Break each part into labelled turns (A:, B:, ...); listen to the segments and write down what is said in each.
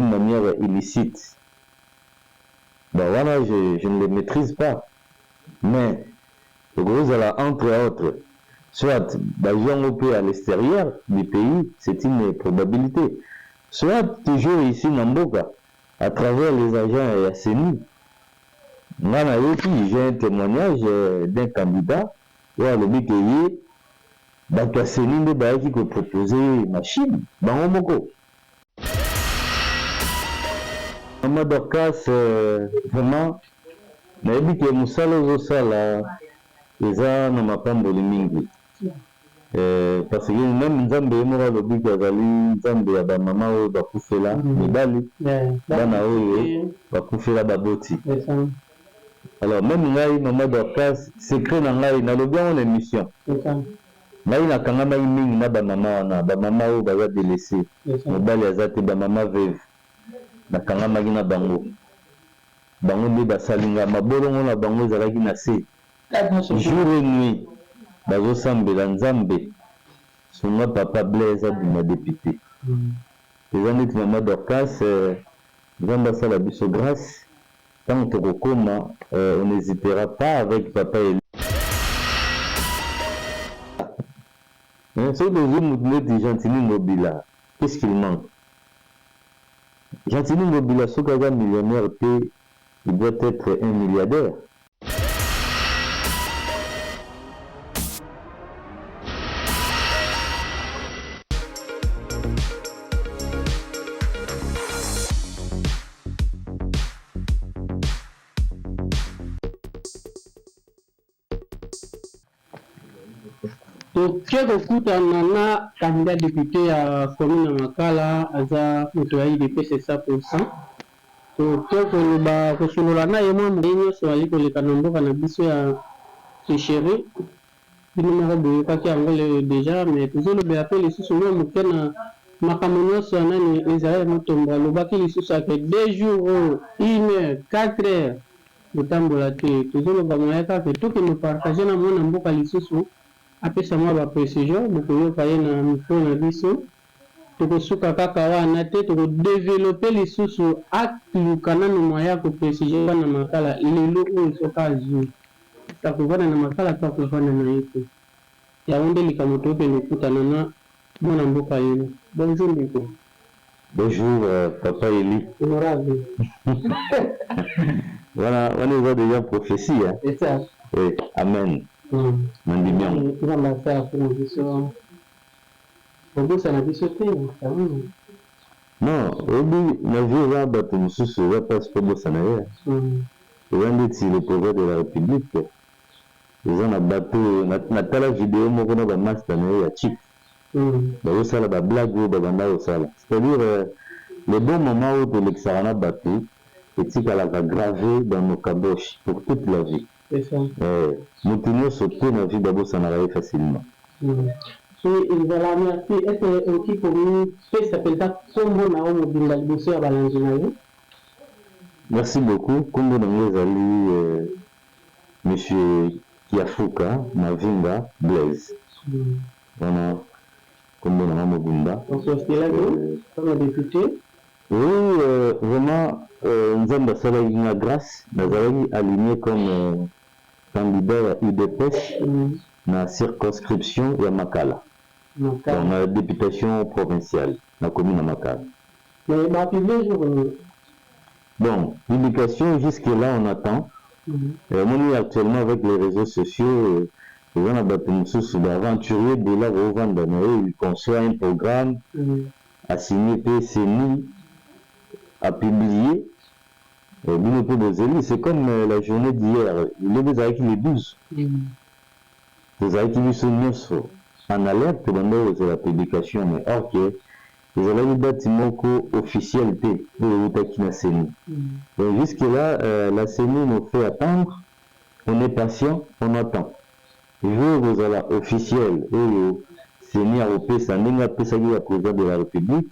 A: d'une manière illicite. Bon wana je ne le maitrise pas mais ekoki kozala entre autres soit bazwi yango mpe à l'exterieur du pays, c'est une probabilite, soit toujours ici na mboka à travers les agents ya ceni. Nga nayoki, j'ai un temoignage d'un candidat oyo alobi ke ye bato ya ceni nde bayaki ko proposer ye machine bango moko. Maman Dorcas vraiment nayebi ke mosala ozosala eza na mapamboli mingi parce que meme Nzambe ye moko alobi ke azali Nzambe ya ba mama oyo bakufela mibali, bana oyo bakufela baboti. Alors meme ngai maman Dorcas secret na ngai nalobi yango na emission, ngai nakangamaki mingi na ba mama wana, ba mama oyo baza delaisse, mobali aza te, ba mama veuve, nakangamaki na bango, bango nde basali nga, mabolongo na bango ezalaki na se jour et nuit bazosambela Nzambe sunga papa Blaise abima depute. Eza neti mama Dorcas, Nzambe asala biso grace tango tokokoma on n'hesitera pas avec papa Elie. Soki tozui mutu neti Gentiny Ngobila qu'est ce qu'il manque? Gentiny Ngobila soki aza millionnaire te il doit etre un milliardaire.
B: Toke kokutana na candidat depute ya commune ya Makala, aza moto ya udps 100%. Toke koloba kosolola na ye mwa moye nyonso azali koleka na mboka na biso ya tricherie. Bino moko boyokaki yango dejà, mais tozolobela mpe lisusu mwa moke na makambo nyonso ya nani Israël Mutombo alobaki lisusu ake 2 jours oyo 1 heure 4 heures Botambola te tozoloba moyen kaka ke tokende partager na mwana mboka lisusu apesa mwa ba precision bokoyoka ye na micro na biso tokosuka kaka wana te toko developper lisusu aluka nanu moyen ya ko preciser bana makala lelo oyo soki azui akovanda na makala to akovanda na ye te yango nde likambo tokende kokutana na mwana mboka lelo bonjour ndeko.
A: Bonjour papa Elie.
B: Honorable.
A: Wana wana eza dejà prophetie hein.
B: C'est ça.
A: Oui, amen. Nandimi yango.
B: Nzambe asala mpo na biso. Kobosana biso te quand même.
A: Non, oyebi na vie eza batu mosusu eza pasi po obosana ye. Eza ndeti le president de la republique eza na batu oyo natala video moko na ba masta na ye ya chic Bazo sala ba blagues oyo ba banda kosala. C'est à dire les bons moments oyo tolekisaka na batu etikalaka grave dans nos caboches pour toute la vie.
B: C'est ça.
A: Eh mutu nioso te na vie babosanaka ye facilement.
B: Voilà merci est ce que okoki komipesa penza kombo na yo mobimba liboso ya balandi na yo?
A: Merci beaucoup kombo na nga ezali monsieur Kiafuka Mavinga Blaise. Wana kombo na nga mobimba.
B: Opostelaki comme depute?
A: Oui vraiment nzambe asalaki nga grace nazalaki aligne comme candidat ya udps na circonscription ya makala donc na deputation provinciale na commune ya makala.
B: Mais ba publie jour nini?
A: Bon publication jusque là on attend omoni actuellement avec les reseaux sociaux eza na batu mosusu ba aventurier ebele akovanda na ye il conçoit un programme a signe pe ceni a publie bino pe bozeli c'est comme la journee d'hier lobi ezalaki le 12 tozalaki biso nioso en alerte tobandaki kozela publication mais or que Ezalaki date moko officielle te oyo ewutaki na ceni. Donc jusque là la ceni nous fait attendre, on est patient, on attend. Jour ekozala officiel oyo ceni akopesa ndenge apesaki ya president de la republique,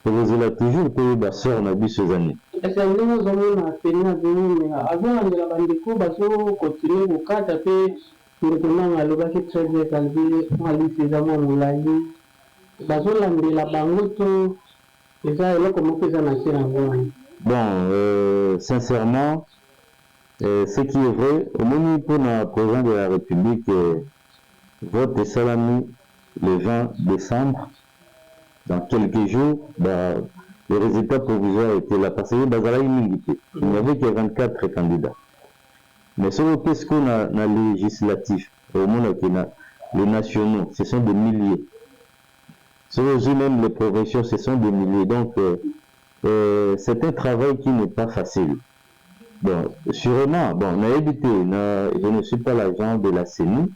A: tokozela toujours toyeba sort na biso eza nini.
B: Est ce que ndenge ozo mona ceni azo wumela azo landela ba ndeko bazo continuer kokata pe ndeko nanga alobaki très bien alobi mwa liste eza mwa molayi. Bazo landela bango to. Eza eloko moko eza na se nango wana.
A: Bon, sincèrement, ce qui est vrai, omoni, mpona président de la République, vote esalami le 20 décembre. Dans quelques jours, bah, le résultat provisoire était là, parce que bazalaki mingi te, il n'y avait que 24 candidats. Mais soki opesi ko na législatif, omonaki na les nationaux, ce sont des milliers. Soki ozwi même les provinciaux, ce sont des milliers. Donc c'est un travail qui n'est pas facile. Bon, sûrement, bon, nayebi te, je ne suis pas l'agent de la CENI,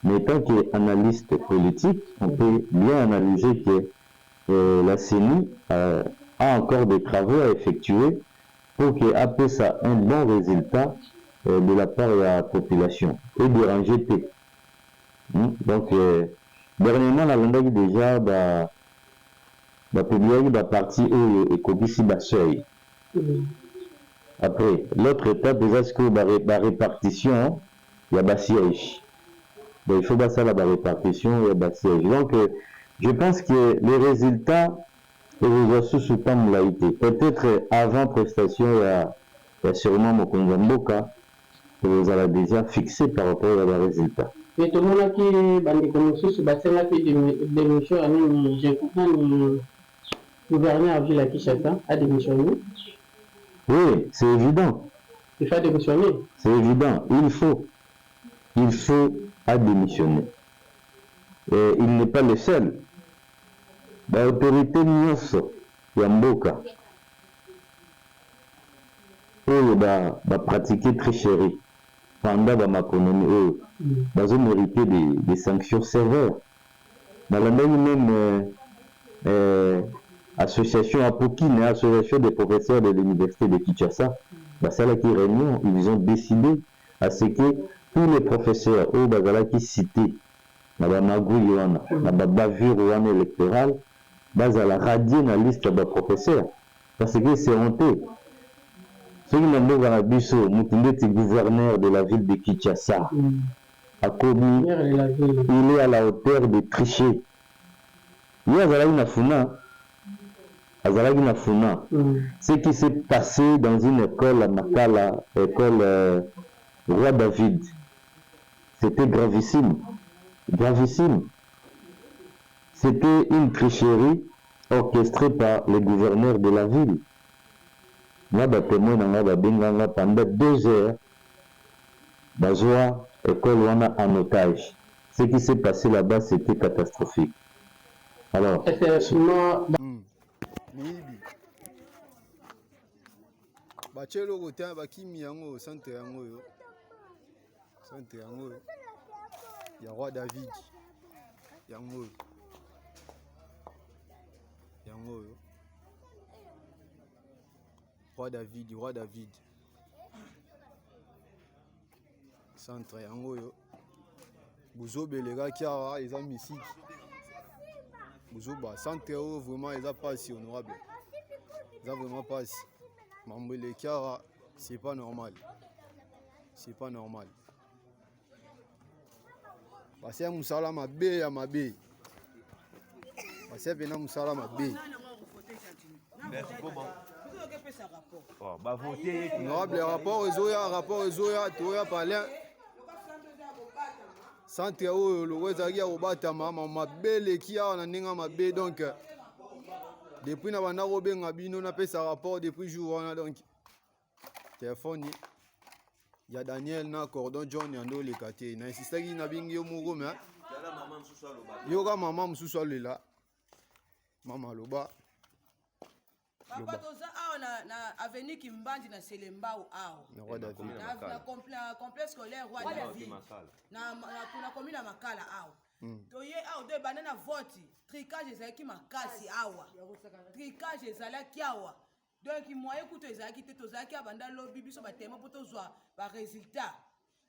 A: mais tant qu'analyste politique, on peut bien analyser que la CENI a encore des travaux à effectuer pour que apesa un bon résultat de la part de la population et déranger te. Donc dernièrement, nalandaki déjà bapubliaki baparti oyo ekokisi baseuil. Après, l'autre étape eza sikoyo barépartition ya basiège. Donc il faut basala barépartition ya basiège. Donc je pense que les résultats ekozwa susu temps molai te. Peut-être avant prestation ya sûrement mokonzi ya mboka, ekozala déjà fixé par rapport ya barésultat.
B: Me tomonaki bandeko mosusu basengaki démission ya nini, nani, gouverneur ya ville ya Kinshasa adémissionné.
A: Oui, c'est évident.
B: Il faut démissionner.
A: C'est évident, il faut à démissionner et il n'est pas le seul. Baautorité nyonso ya mboka oyo bapratike tricherie pendant bamakonomi oyo bazomérite des sanctions sévères. Nalandaki même association Apokine, association des professeurs de l'université de Kinshasa, basalaki réunion, ils ont décidé à ce que tous les professeurs oyo bazalaki cité na bamagouille wana, na babavure wana électorale, bazala radié na liste ya baprofesseur, parce que c'est honteux soki na mboka na biso motu ndeti gouverneur de la ville de Kinshasa akomi, il est à la hauteur de tricher. Ye azalaki na Funa, azalaki na Funa. Ce qui s'est passé dans une école à Makala, école Roi David, c'était gravissime, gravissime. C'était une tricherie orchestrée par le gouverneur de la ville. Nga batémoin na nga babenganga pendant 2 heures, bazwa école wana en otage. Ce qui s'est passé là-bas, c'était catastrophique. Alors
C: Miyibi batie eloko te, bakimi yango. Centre yango oyo, centre yango oyo ya Roi David, yango oyo, yango oyo, Roi David, Roi David centre yango oyo. Bozobelekaki awa, eza misiki bozoba. Centre oyo vraiment eza mpasi, honorable, eza vraiment mpasi. Mambo eleki awa, c'est pas normal, c'est pas normal. Basia mosala mabe ya mabe, basia mpena mosala mabe. Honorable, rapport ezoya, rapport ezoya, toya palin. Centre oyo loko ezalaki ya kobatama, mabe eleki awa na ndenge ya mabe. Donc depuis na banda kobenga bino, napesa rapport depuis jour wana. Donc telefone ya Daniel na Cordon John yando oleka te. Na insistaki, nabengi yo moko, me yoka mama mosusu alela. Mama, aloba.
D: Papa, toza awa na avenue Kimbandi, na Selembao awa.
C: Na Roi David.
D: Na complexe scolaire Roi David, na commune ya Makala awa. Toye awa to ebanda na vote, trucage ezalaki makasi awa, trucage ezalaki awa. Donc moyen kutu ezalaki te. Tozalaki abanda lobi, biso batema mpo tozwa barésultat.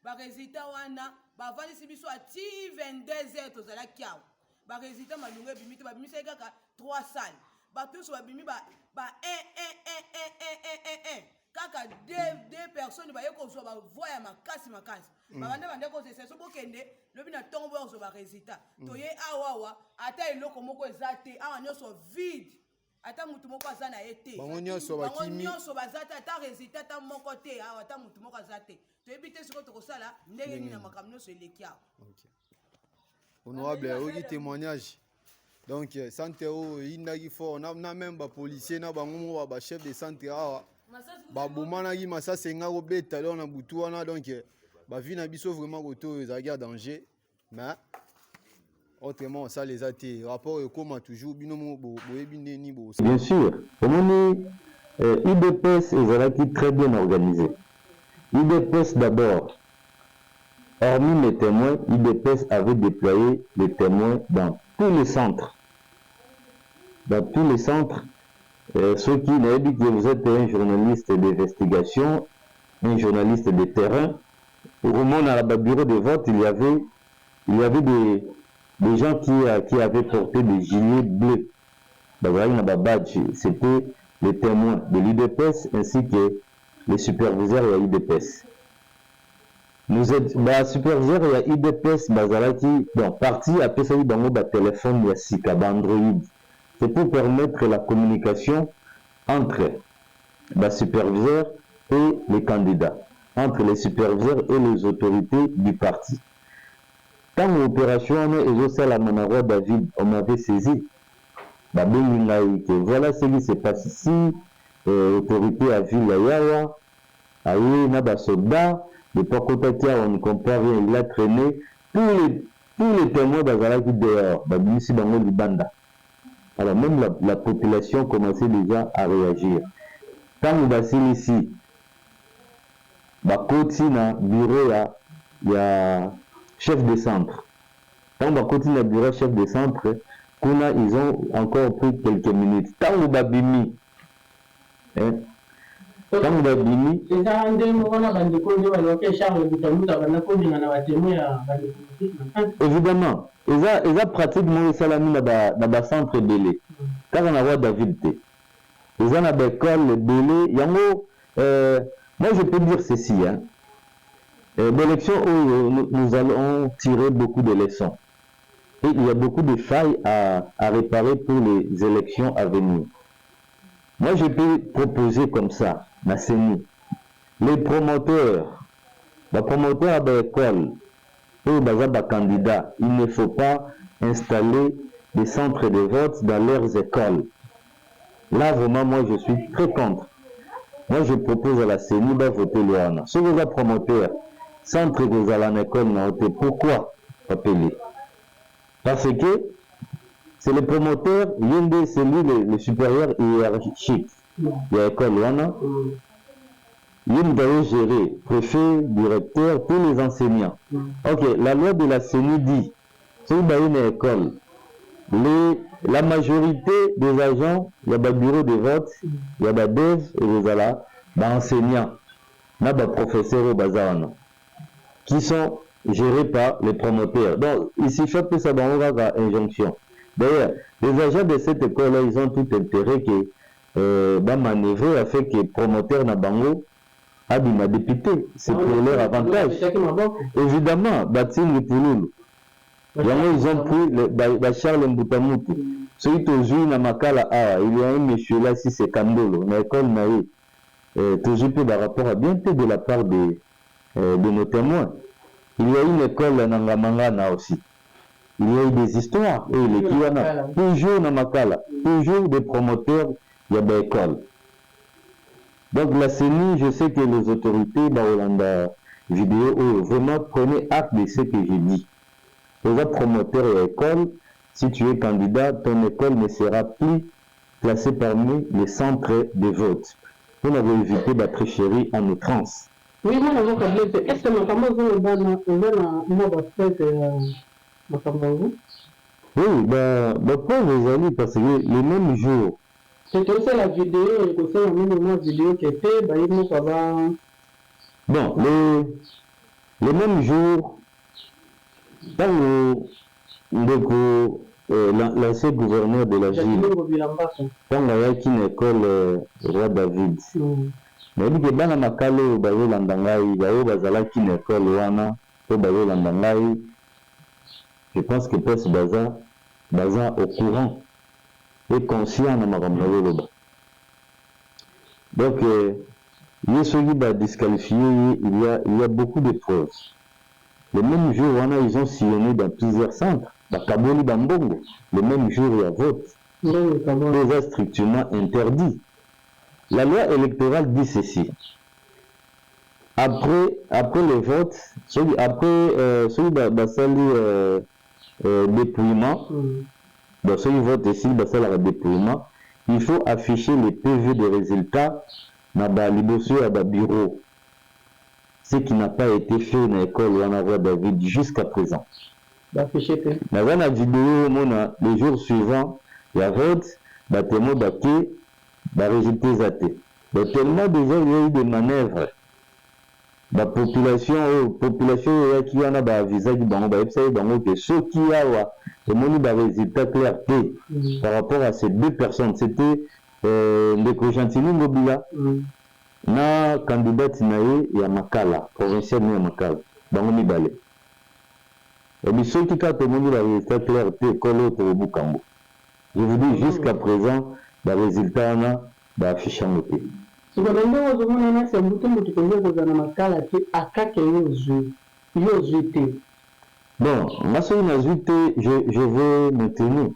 D: Barésultat wana bavandisi biso ati 22 heures. Tozalaki awa, barésultat malungu ebimi te. Babimisaki kaka 3 salle, bato nyonso babimi ba 1 1 1 1 1 1 1 1, kaka deux personnes baye kozwa bavoix ya makasi makasi. Babanda bande kozesa so bokende lobi na ntongo, boya kozwa barésultat. Toye awa, awa ata eloko moko eza te, awa nyonso vide. Ata mutu moko aza na ye te.
C: Bango nyonso
D: Bango
C: bakimi.
D: nyonso baza te, ata résultat ata moko te awa, ata mutu moko aza te. Toyebi te sikoyo tokosala ndenge nini na makambo nyonso eleki awa.
C: Ok. Honorable, oyoki témoignage. Donc centre oyo eyindaki fort na même bapolicier na bango moko bachef de centre awa babomanaki, masasi enga kobeta donc na butu wana. Donc bavie na biso vraiment kote oyo ezalaki ya danger, mais autrement osala eza te. Rapport ekóma toujours, bino moko boyebi ndeni bo.
A: Bien sûr, omoni, UDPS ezalaki très bien organisé. UDPS d'abord, hormis les témoins, UDPS avait déployé les témoins dans tous les centres, dans tous les centres. Ceux qui nayebi que vous êtes un journaliste d'investigation, un journaliste de terrain, okomona na babureau de vote, il y avait des gens qui avaient porté des gilets bleus, bazalaki na babadge. C'était les témoins de l'UDPS ainsi que les superviseurs ya UDPS. Nous êtes basuperviseur ya UDPS, bazalaki, bon, parti apesaki bango batelefone ya sika, baandroid. C'est pour permettre la communication entre basuperviseurs et les candidats, entre les superviseurs et les autorités du parti. Ntango opération wana ezosalama na Roi David, on m'avait saisi, babengi ngai ke voilà ce qui se passe ici, autorité ya ville ya yawa aye na basoldat. Depuis akotaki awa, on ne comprend rien. Il a traîné tous les témoins bazalaki dehors, babimisi bango libanda. Alors même la population commençait déjà à réagir. Ntango basilisi, bakoti na bureau ya chef de centre. Ntango bakoti na bureau ya chef de centre kuna, ils ont encore pris quelques minutes. Ntango babimi, ntango babimi.
B: Eza nde moko na bandeko nde balobaki Charles Butamuta banda kolinga na batémoin ya bandeko mosusu na kati.
A: Évidemment, eza pratique moko esalami na bacentre ebele, kaka na Roi David te, eza na baekole ebele yango. Moi je peux dire ceci, hein. L'élection oyo, nous allons tirer beaucoup de leçons et il y a beaucoup de failles à réparer pour les élections à venir. Moi, je peux proposer comme ça na CENI, les promoteurs, bapromoteur ya baekole oyo baza bacandidat, il ne faut pas installer des centres de vote dans leurs écoles. Là vraiment, moi je suis très contre. Moi je propose à la CENI bavote loi wana. Soki oza promoteur, centre ekozala na école na yo te. Pourquoi papele? Parce que c'est le promoteur, ye nde, c'est lui le supérieur hiérarchique ya école wana. Ye moto azogérer préfet, directeur, tous les enseignants. Ok, la loi de la CENI dit, soki baye na école, la majorité des agents ya babureau de vote, ya badev, ekozala baenseignant na baprofesseur oyo baza wana, qui sont gérés par les promoteurs. Donc il suffit apesa bango kaka injonction. D'ailleurs, les agents de cette école là, ils ont tout intérêt que bamanœuvrer afin que promoteur na bango abima député. C'est pour leur avantage. Évidemment, batingi pululu yango, ils ont pris bacharles Mbutamutu. Soki tozwi na Makala awa, il y a un monsieur là, si c'est Kandolo, na école na ye, tozwi mpe barapport ya bien te de la part de nos témoins. Il y a une école na Ngamangana aussi, il y a eu des histoires oyo eleki wana, toujours na Makala, toujours des promoteurs ya baécole. Donc la CENI, je sais que les autorités baolanda vidéo oyo, vraiment prenez acte de ce que j'ai dit. Oza promoteur ya école, si tu es candidat, ton école ne sera plus classée parmi les centres de vote, mpona koéviter batricherie en outrance.
B: Oui, mwana mboka Blaise, est ce que makambo ozoloba eza na mwa bapreuve ya makambo yango?
A: Oui, bapreuve ezali, parce que le même jour
B: Tosala video, ekosala meme mwa video ke te bayi moko ba.
A: Bon, le même jour, ntango ndeko l'ancien gouverneur de la ville, ntango ayaki na école Roi David, nayebi ke bana Makala oyo bazolanda ngai, baoyo bazalaki na école wana mpo bazolanda ngai, je pense que place baza au courant. et conscient na makambo nazoloba. Donc ye soki ba disqualifie ye, il y a beaucoup de preuves. Le même jour wana, ils ont sillonné dans plusieurs centres, bakaboli bambongo le même jour ya vote. Eza strictement interdit. La loi électorale dit ceci: après le vote, soki après soki basali dépouillement, donc soki vote esili, basalaka dépouillement, il faut afficher les PV de résultats na baliboso ya babureau, ce qui n'a pas été fait na école wana Roi David jusqu'à présent. Naza na video, omona le jour suivant ya vote, batémoin bake, barésultat eza te. Donc tellement déjà il y a eu des manœuvres, bapopulation oyo, population oyo eyaki wana, baavisaki bango, bayebisaki bango ke soki awa tomoni barésultat clair te par rapport à ces deux personnes, c'était ndeko Gentiny Ngobila na candidate na ye ya Makala provincial ya Makala, bango mibale ebi, soki kaka tomoni barésultat clair te, ekolo oyo tokobuka yango. Je vous dis, jusqu'à présent barésultat wana baaffiche yango te.
B: Siko na ndenge ozomona nasi ya mbutu, motu mpenza kozala na Makala te, akake yo ozwi, yo ozwi te.
A: Bon, nga soki nazwi te, je vais maintenir,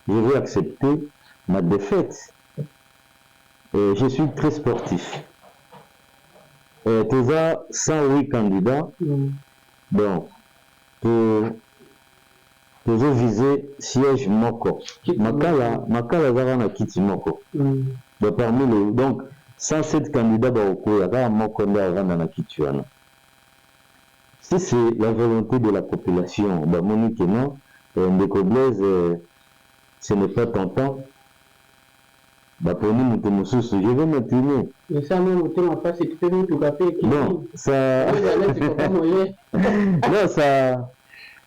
A: je vais accepter ma défaite. Et je suis très sportif. Toza 108 candidats. Bon, tozovise siège moko. Makala, Makala ezaka na kiti moko. Donc parmi les, donc 107 candidats bakokoya, kaka moko nde avanda na kiti wana. Si c'est la volonté de la population, bamoni ke non, ndeko Blaise, ce n'est pas ton temps, baponi moto mosusu, je vais maintenir.
B: Esami motema mpasi mpe mutuka mpe.
A: Bon, ça, non,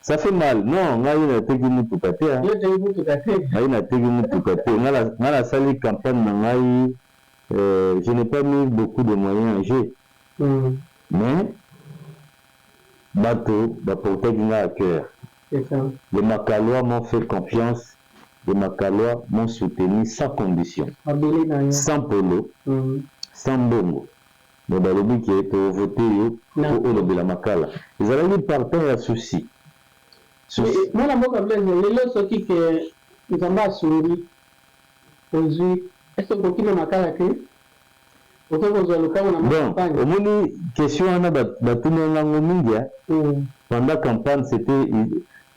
A: ça fait mal. Non, ngai nateki mutuka te. Ngai nateki mutuka te. Ngai nasali campagne na ngai, je n'ai pas mis beaucoup de moyens en jeu, mais bato baportaki ngai à cœur. Les Makalois m'ont fait confiance, les Makalois m'ont soutenu sans condition, sans polo, sans mbongo, mais balobi ke tovote yo po olobela Makala. Ezalaki partant ya souci.
B: Mwana mboka Blaise, lelo soki ke Nzambe asungi, ozwi, ese okoki na Makala te, okoki kozwa lopango na
A: Bon, omoni question wana, batuni yango mingi pendant campagne. C'était,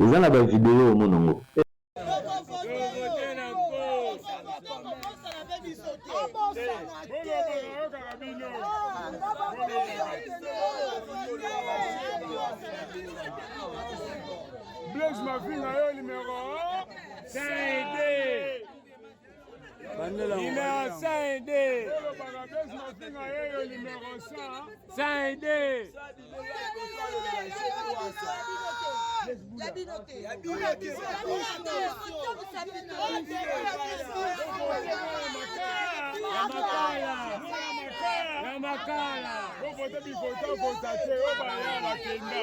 A: eza na bavideo, omona yango.
E: Blaise Mavinga yo numéro 5D. Numéro 5D. Blaise Mavinga yo numéro 100. 5D. Ya Makala. Bovote bivota vota te, oyo baya bakenda.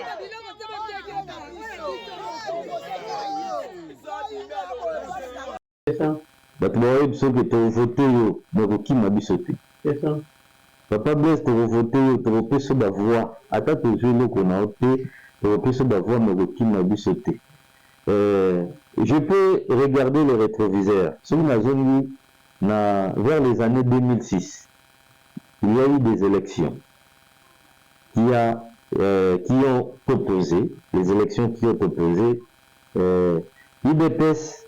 A: Bato baoyebi soki tovote yo, bakokima biso te. Papa Blaise, tokovote yo, tokopesa bavoix, ata tozwi eloko na yo te, tokopesa bavoix, mais okokima biso te. Je peux regarder le rétroviseur. Soki nazongi na vers les années 2006, il y a eu des élections qui ont opposé, les élections qui ont opposé UDPS.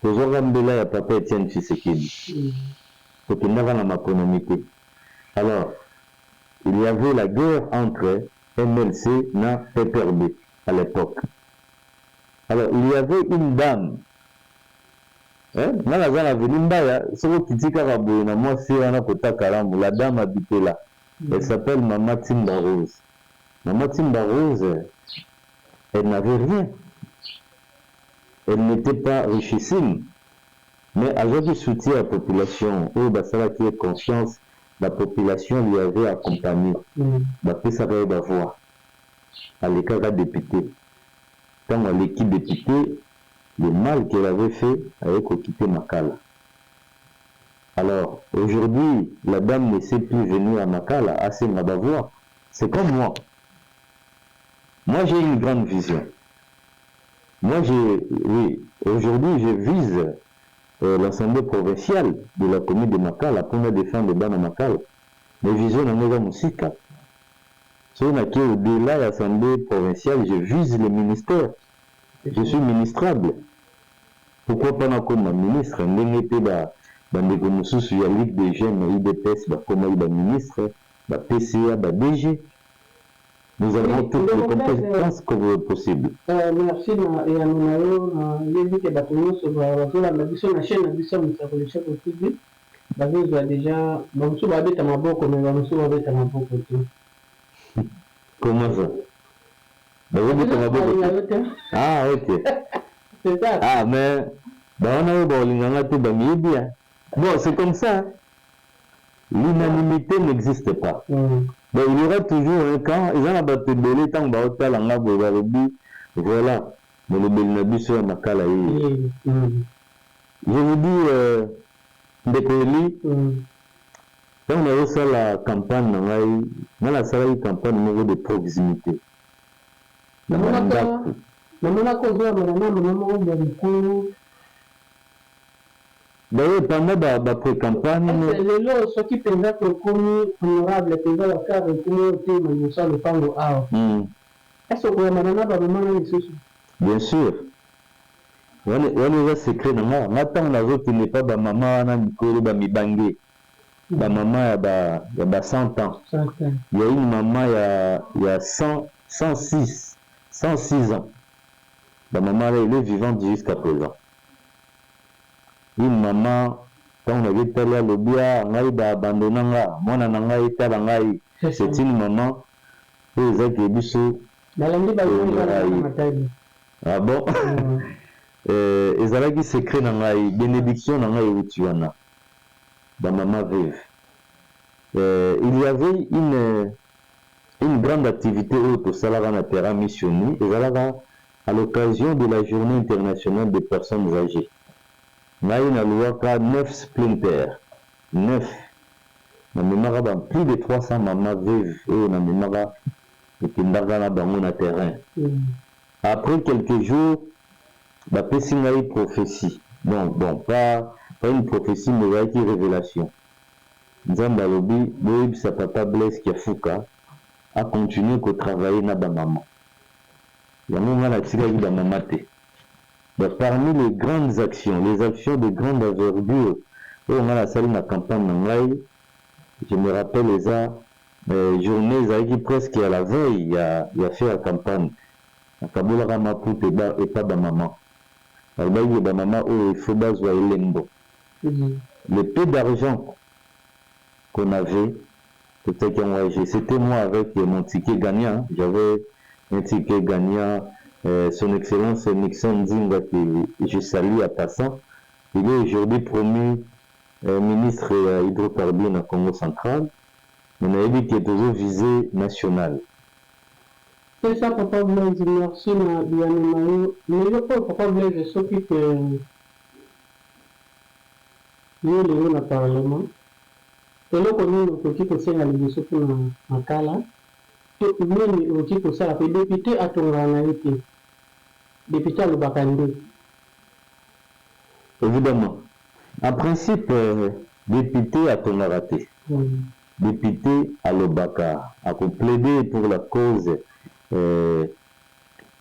A: Tozwaka mbela ya papa Etienne Tshisekedi, tokendaka na makonomi te. Alors il y avait la guerre entre MLC na PPRD à l'époque. Alors il y avait une dame, nga naza na avenue Mbaya, soki okiti kaka boye na mwasi wana kota Kalamu, la dame habitait là. Elle s'appelle Mama Timba Rose. Mama Timba Rose, elle n'avait rien, elle n'était pas richissime, mais azwaki soutien ya population oyo basalaki ye confiance. La population lui avait accompagné, bapesaka ye bavoix, alekaka député. Ntango aleki député, Le mal qu'elle avait fait aye ko quitter Makala. Alors aujourd'hui la dame ne sait plus venir à Makala asenga ba voix. C'est comme moi. Moi j'ai une grande vision. Moi j'ai oui, aujourd'hui je vise l'assemblée provinciale de la commune de Makala pour na défendre bana Makala. Mais vision na nga eza mosika. Soki nake au-delà ya assemblée provinciale, je vise le ministère. Je suis ministrable. Pourquoi pas nakoma ministre ndenge pe ba bandeko mosusu ya Ligue des jeunes ya udps bakomaki ba ministres, ba PCA, ba DG. Nous avons toutes les competences possibles.
B: Merci na eyano na yo. Nayebi ke bato nyonso bazolanda biso na chaîne na biso ya Mosakoli Chako TV bazozwa deja, bamosusu babeta maboko, mais bamosusu babeta maboko te.
A: Comment ça? Bazobeta maboko te? Ah ok.
B: C'est ça.
A: Ah mais bawana oyo bakolinga nga te, bamiyebi. Bon, c'est comme ça. L'unanimité n'existe pas. Bon, il y aura toujours un camp. Eza na bato ebele, ntango baotala nga boye, balobi: voilà molobeli na biso ya Makala ye. Je vous dis, ndeko Eli, ntango nazosala campagne na ngai, nga nasalaki campagne moko de proximité na bandako.
B: Namonaka ozwamana na mama moko boye mokolo.
A: D'ailleurs, pendant ba pré-campagne.
B: Lelo soki mpenza tokomi honorable mpenza, bakare ekomi oyo te liboso ya lopango awa, ese okoyambana na bamama na lisusu?
A: Bien sûr, wana eza secret na nga. Nga ntango nazokende pa bamama wana mikolo, bamibange, bamama ya ba 100 ans, il y a une maman ya 100, 106, 106 ans. Bamama là, elle est vivante jusqu'à présent. Une maman, ntango naketali, alobi: a ngai baabandona nga, mwana na ngai etala ngai. C'est une maman oyo ezaki biso.
B: Balandi.
A: Baye. Ah bon, ezalaki secret na ngai. Bénédiction na ngai euti wana, bamama veuve. Il y avait une grande activité oyo tosalaka na terrain missioni. Ezalaka à l'occasion de la Journée internationale des personnes âgées. Ngai naluwaka 9 Sprinter, 9. Namemaka ba plus de 300 mama veuve oyo namemaka, tokendaka na bango na terrain. Après quelques jours, bapesi ngai prophétie. Bon, pas une prophétie, mais ezalaki révélation. Nzambe alobi: boyebisa papa Blaise Kiafuka acontinue kotravaille na bamama. Yango ngai natikaki bamama te. Donc, parmi les grandes actions, les actions de grande envergure oyo ngai nasali na campagne na ngai, je me rappelle, eza journée ezalaki presque à la veille ya fin ya campagne, nakabolaka maputa epa bamama. Balobaki bamama oyo il faut bazwa elembo. Le peu d'argent qu'on avait, totiaki yango AG. C'était moi avec mon ticket gagnant. J'avais un ticket gagnant, son excellence Nixon Nzinga, que je salue à passant. Il est aujourd'hui promu ministre ya hydrocarbures na Congo Central, mais nayebi ke tozoviser national.
B: C'est ça, papa Blaise, merci na biyano na yo. Lelo oyo, papa Blaise, soki ke yo lelo na parlement, eloko nini okoki kosenga liboso mpona Makala, to nini okoki kosala? Mpe député atongaka na ye te, député alobaka nde.
A: Évidemment, en principe, député atongaka te. Député alobaka, akoplaide pour la cause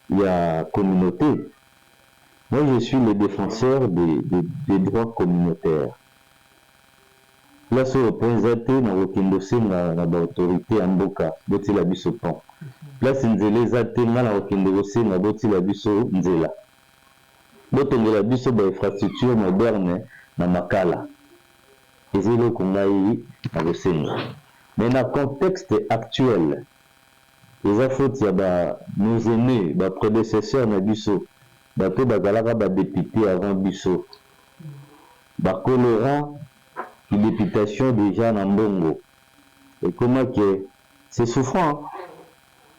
A: ya communauté. Moi, je suis le défenseur des droits communautaires. Place oyo pont eza te, nakokende kosenga na baautorité ya mboka: botiela biso pont. Place nzela eza te, ngai nakokende kosenga: botiela biso nzela, botongela biso bainfrastructure moderne na Makala. Eza eloko ngai nakosenga. Mais na contexte actuel, eza faute ya ba nos aînés, baprédécesseur na biso, bato bazalaka badéputé avant biso, bakolora députation déjà na mbongo ekoma ke c'est souffrant.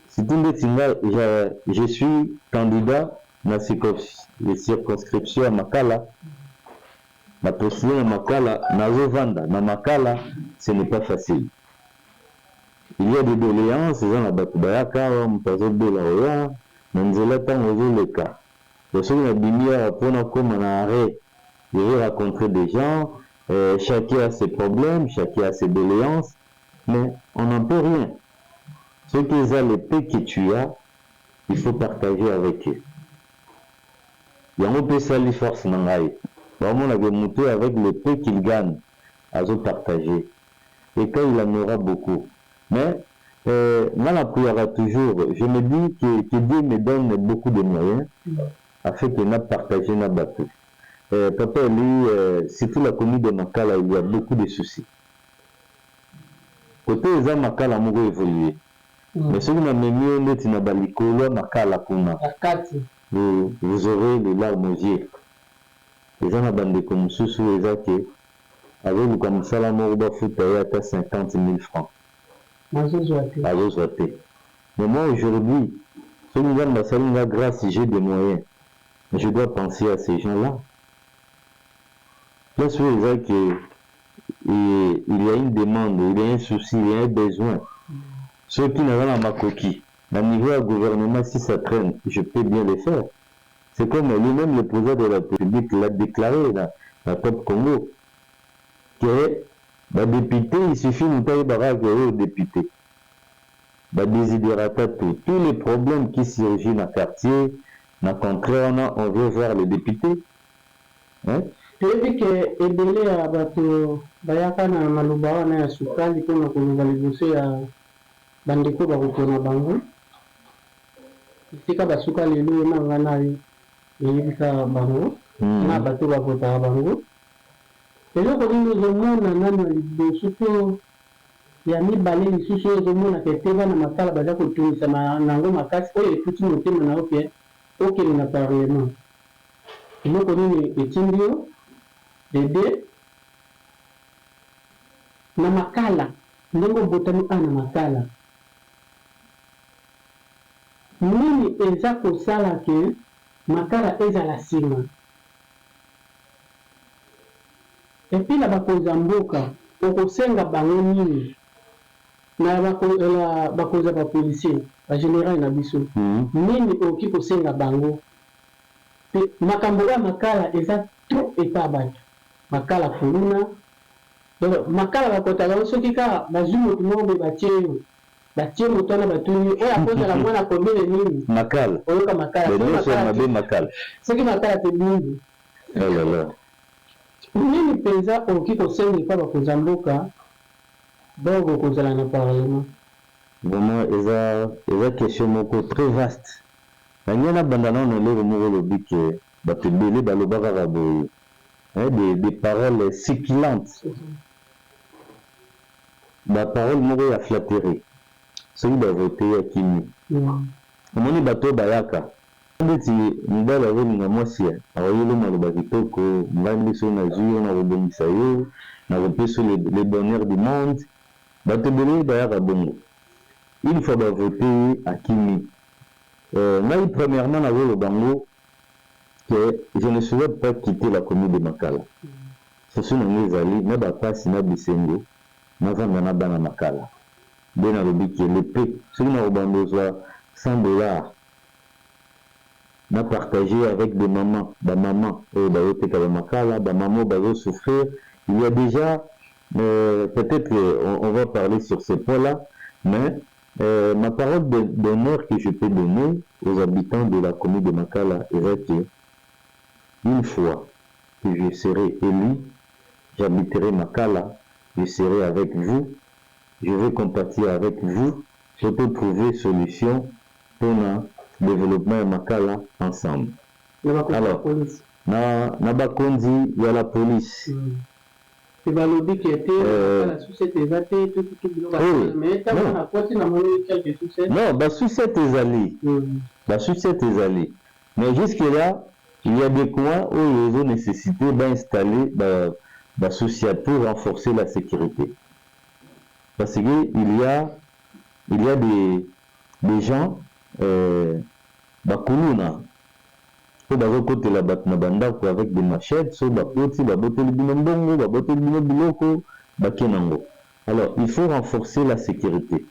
A: Surtout ndeti nga, je suis candidat. na circonscription ya Makala, na postuler na Makala, nazo vanda na Makala, ce n'est pas facile. Il y a des doléances, eza na bato bayaka awa, moto azobela oya na nzela ntango ozoleka. Soki nabimi awa mpo nakóma na arrêt, je vais rencontrer des gens, chacun a ses problèmes, chacun a ses doléances, mais on n'en peut rien. Ce qui eza le peu que tu as, il faut partager avec eux. Yango mpe esali force na ngai. Baomonaka moto avec le peu qu'il gagne, azopartager, et quand il en aura beaucoup. Mais nga na priaka toujours, je me dis que Dieu me donne beaucoup de moyens afin que na partager na bato. Papa Eli, surtout la commune de Makala, il y a beaucoup de soucis. Côté eza Makala moko évolué, mais soki namemi yo neti na balikolo ya Makala kuna,
B: ya kati,
A: vous aurez les larmes aux yeux. Eza na bandeko mosusu eza ke azoluka mosala moko, bafuta ye ata 50 000 francs,
B: azozwa te.
A: Azozwa te. Mais moi aujourd'hui, soki Nzambe asali nga grâce, j'ai des moyens, je dois penser à ces gens là place oyo eza ke il y a une demande, il y a un souci, il y a un besoin. Soki naza na makoki na niveau ya gouvernement, si ça traîne, je peux bien le faire. C'est comme lui-même, le président de la République, l'a déclaré na Top Congo, que badéputé, il suffit moto ayebaka ke oyo député, badesiderata, tout, tous les problèmes qui surgissent na quartier, na contrée wana, on veut voir le député, hein?
B: Toyebi ke ebele ya bato bayaka na maloba wana ya sukali mpona koloba liboso ya bandeko bakopona bango. Esika basuka lelo na nga na yo, eyebi kaka bango na bato bavotaka bango. Eloko nini ozomona nano ya liboso to ya mibale lisusu oyo ozomonaka ete bana Makala baza kotungisa nango makasi, oyo efuti motema na yo ke okende na parlement? Eloko nini etindi yo dede na Makala, ndenge obotami awa na Makala? Nini eza kosala ke Makala ezala nsima? Et puis na bakonzi ya mboka, okosenga bango nini? Na bakonzi ya bapolicier, bagénéral na biso, nini okoki kosenga bango? Pe makambo oyo ya Makala eza trop epa ya bato Makala kuluna. Donc Makala bakotaka yango soki kaka bazwi motu moko boye, batie yo, batie moto wana, batuni oyo akozala mwana commune nini.
A: Makala.
B: Oyoka Makala. Soki
A: nyonso ya
B: Makala
A: mabe Makala.
B: Soki Makala te, Bumbu.
A: Oh là là.
B: Nini mpenza okoki kosenga epa bakonzi ya mboka bongo kozala na parlement?
A: Vraiment, eza question moko très vaste. Nangai nabanda nano eloko moko. Olobi ke bato ebele baloba kaka boye, hein, des paroles succulentes, baparole moko ya flatterie. Soki bavote ya kimi, omoni bato oyo bayaka ndeti mobali azolinga mwasi, akoyeli maloba kitoko: "Ngai nde soki nazwi yo, nakobongisa yo, nakopesa yo le bonheur du monde." Bato ebele bayaka bongo. Une fois bavote ye, akimi. Ngai premièrement nazoloba ngo que je ne souhaite pas quitter la commune de Makala. Souci na ngai ezali na bapasi na bisengo, navanda na bana Makala. Nde nalobi ke le peu, soki nakobanda ozwa 100 $, na partager avec des mamans, bamama oyo bazoteka bamakala, bamama oyo bazosouffrir. Il y a déjà peut-être on va parler sur ce point là, mais ma parole d'honneur que je peux donner aux habitants de la commune de Makala eza que une fois que je serai élu, j'habiterai Makala, je serai avec vous, je vais compatir avec vous, je peux trouver solution pour le développement ya Makala ensemble.
B: Na bakonzi ya
A: Alors,
B: police.
A: Na bakonzi ya la police.
B: Pe balobi ke te, Makala sous-ciat eza te, tututu biloko.
A: Oui.
B: Mais ntango
A: Non.
B: nakoti, namoni quelque sous-ciat.
A: Non, basous-ciat ezali. Basous-ciat ezali. Mais jusque là, il y a des coins où ils ont nécessité d'installer ba sous-ciat pour renforcer la sécurité. Parce que il y a des gens, bakuluna. Mpo bazokotela bato na bandako avec des machettes, soki bakoti, babotoli bino mbongo, babotoli bino biloko, bake nango. Alors il faut renforcer la sécurité.